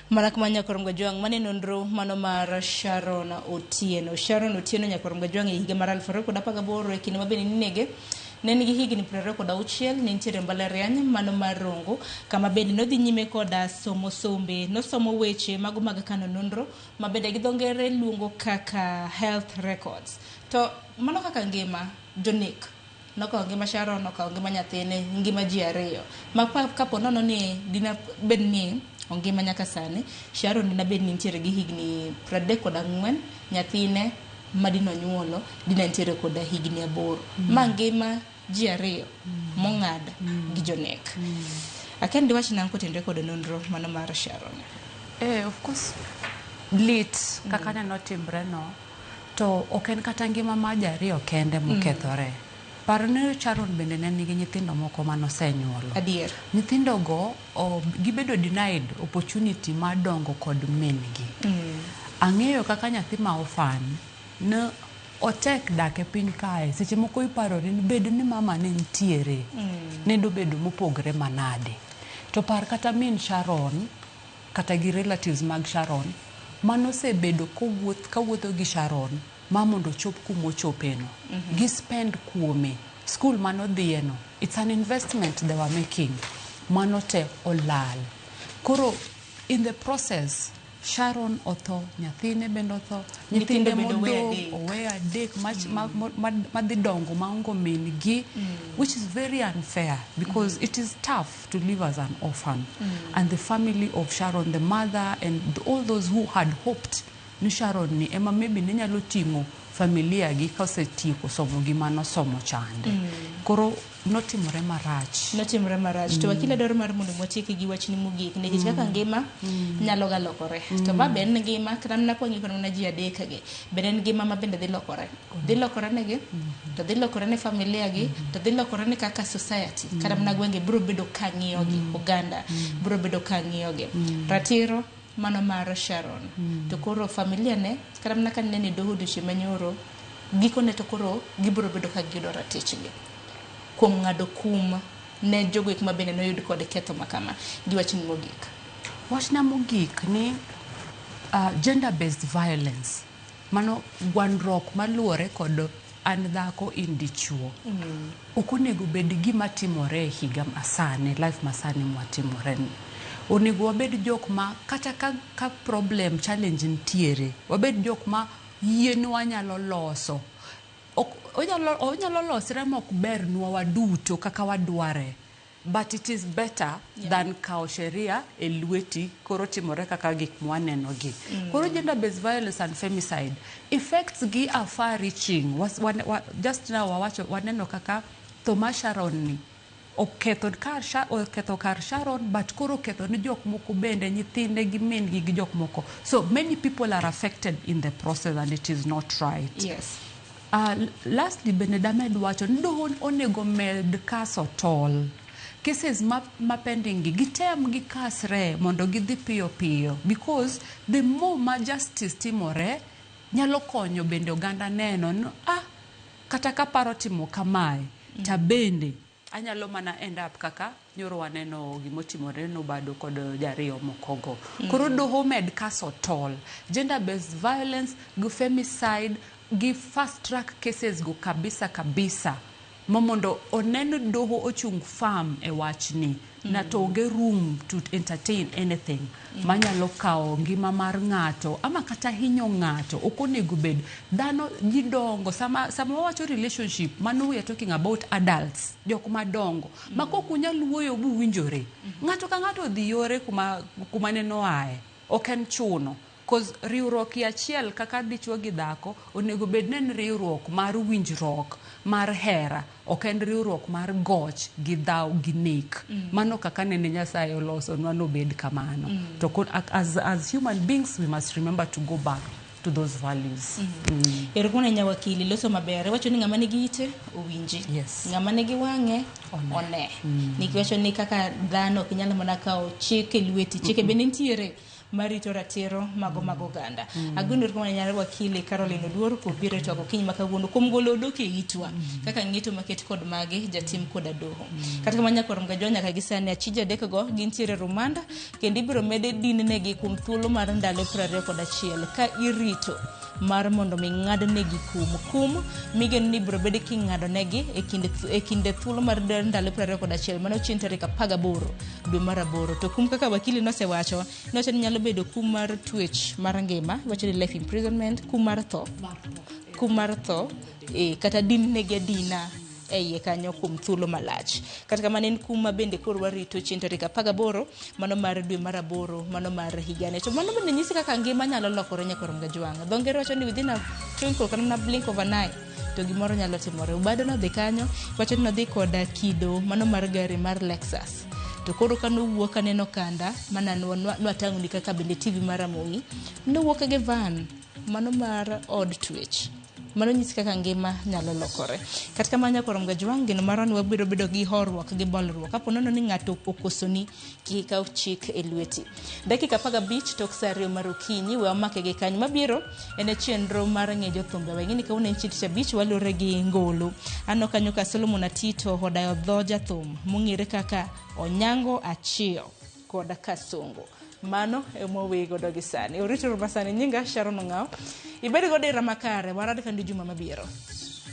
Mana kama nyakwar Mgajwang' mane nonro mano mar Sharon Otieno. Sharon Otieno nyakwar Mgajwang' e higa mar 2018 e kinde ma bende ninege ne nigi higni 26, ne nitiere mbalariany mano mar Rongo kama bende nodhi nyime koda somo sombe. Nosomo weche mago mag kano nonro ma bende gi dho ngere luongo kaka health records. To mano kaka ngima jonek nokawo ngima Sharon, nokawo ngima nyathine, ngima ji ariyo. Ma kapo nono ni dina bed ni ongima nyaka sani, Sharon dina bed ni nitiere gi higni 34, nyathine madino nyuolo dina nitiere koda higni 8. Ma ngima ji ariyo mong'ad gi jonek. Akia ni diwach nang'o kotenore kod nonro mano mar Sharon. Of course lit kaka neno timre no to ok en kata ngima mar ji ariyo kende mokethore. Par ni Sharon bende ne nigi nyithindo moko manosenyuolo. Adier. Nyithindo go gibedo denied opportunity mar dongo kod min gi. Ang'eyo kaka nyathi ma orphan ne otek dak e piny kae seche moko iparori ni bed ni mama ne nitiere ne dobedo mopogre manade. To par kata min Sharon kata gi relatives mag Sharon manosebedo kowuoth kawuotho gi Sharon ma mondo ochop kumochopeno. Gi spend kuome school manodhiyeno it's an investment they were making mano te olal. Koro in the process Sharon otho, nyathine bende otho, Nyithindo nyithinde bende owe modong' adek. owe adek madhi dongo maonge min gi which is very unfair because it is tough to live as an orphan. And the family of Sharon, the mother and all those who had hoped ni Sharon ni ema maybe ne nyalo ting'o familia gi kosetieko somo gima nosomo chande. Koro notimore marach. Notimore marach. To wakil adwaro mar mondo watieki gi wachni mogik nikech kaka ngima nyalo ga lokore. To ma be en ngima kata mana kwang'iyo kata mana ji adek gi bende en ngima ma bende dhi lokore. Dhi lokore negi, to dhi lokore ne familia gi, to dhi lokore ne kaka society. Kata mana gwenge biro bedo ka ng'iyo gi, oganda biro bedo ka ng'iyo gi. Ratiro mano mar Sharon. To koro familia ne kata mana ka nene doho odiochieng' manyoro, gikone to koro gibiro bedo ka giyudo ratichgi kuom ng'ado kum ne jogo ek ma bende noyud kod ketho ma kama. Gi wachni mogik. Wachna mogik ni gender based violence mano gwandruok maluwore kod an dhako in dichuo ok onego bed gima timore e higa masani life masani mwatimore ni. Onego wabed jok ma kata ka problem challenge nitiere wabed jok ma yienwa nyalo loso. Onyalo losre mok bernwa waduto kaka wadware but it is better than kawo sheria e lweti koro timore kaka gik mwaneno gi. Koro gender based violence and femicide effects gi are far reaching. Just now wawacho waneno kaka tho mar Sharon ni oketho kar Sharon but koro oketho ni jok moko bende nyithinde gi min gi gi jok moko. So many people are affected in the process and it is not right. Lastly bende damed wacho ni doho onego med kaso tol. Cases ma pending gi gitem gikasre mondo gidhi piyo piyo because the more ma justice timore nyalo konyo bende oganda neno ni kata kaparo timo kamae ta bende anyalo mana end up kaka nyoro waneno gimotimore nobado kod jariyo mokogo. Koro doho med kaso tol. Gender based violence gi femicide gi fast track cases go kabisa kabisa ma mondo onen doho ochung firm e wachni na to onge room to entertain anything manyalo kawo ngima mar ng'ato ama kata hinyo ng'ato. Ok onego bed dhano gidongo sama wawacho relationship mano we are talking about adults jok madongo ma kok unyal wuoyo buwinjore ng'ato ka ng'ato odhi yore kuma ne noaye ok en chuno. Cause riwruok i achiel kaka dichuo gi dhako onego bed ni en riwruok mar winjruok mar hera ok en riwruok mar goch gi dhaw gi nek. Mano kaka nene Nyasaye olosonwa nobed kamano. To as human beings we must remember to go back to those values. Erokamano ahinya wakili, loso maber. Iwacho ni ng'ama nigi ite owinji. Ng'ama nigi wang'e one. Nikech iwacho ni kaka dhano ok inyal mana kawo chik e lweti. Chike bende nitiere marito ratiro mago mag oganda. Ageno erokamano ahinya wakili Caroline Oduor kuom biro e twak okinyi ma kawuono kuom golo odok e itwa kaka ng'eto maket kod magi jatim koda doho. Kata kamano nyakwar Mgajwa nyaka gi sani achije adek go gintiere rumanda kendo ibiro mede din negi kuom thuolo mar ndalo 21 ka irito mar mondo mi ng'adnegi kum. Kum migeno ni ibiro bed king'ado negi e kinde thuolo mar ndalo 21 mano chieng' tarik 18 dwe mar 8. To kum kaka wakili nosewacho, nowacho ni nyalo bedo kum mar twech mar ngima, iwacho ni life imprisonment, kum mar tho, kum mar tho, kata din negi adina e iye kanyo kuom thuolo malach. Kata kamano en kum ma bende koro warito chieng' tarik 18 mano mar dwe mar aboro mano mar higani. To mano bende nyisi kaka ngima nyalo lokore nyakwar Mgajwang'. Dho ngere wacho ni within a twinkle kata mana blink of an eye to gimoro nyalo timore. Obado nodhi kanyo wacho ni nodhi koda kido mano mar gari mar Lexus. To koro ka nowuok aneno kanda mana nwatang'oni kaka bende TV mar Ramogi nowuok gi van mano mar od twech. Mano nyisi kaka ngima nyalo lokore. Kata kamano nyakwar Mgajwang' geno marwa ni wabiro bedo gi horuok gi bolruok. Kapo nono ni ng'ato okosoni kik ikaw chik e lweti. Dakika 15 tok saa 2 mar okinyi we wamake gi kanyo. Mabiro en e chenro mar ng'e jothumbe. Weng'e ni kawuono en chieng' tich abich walure gi ngolo. Aneno kanyo ka Solomon Atito odayo dho jathum mong'ere kaka Onyango Achio kod Kasongo. Mano ema waweyi godo gi sani. Orito ru masani. Nyinga Sharon Ong'aw. Ibed godo ira makare. Warad kendo juma mabiro.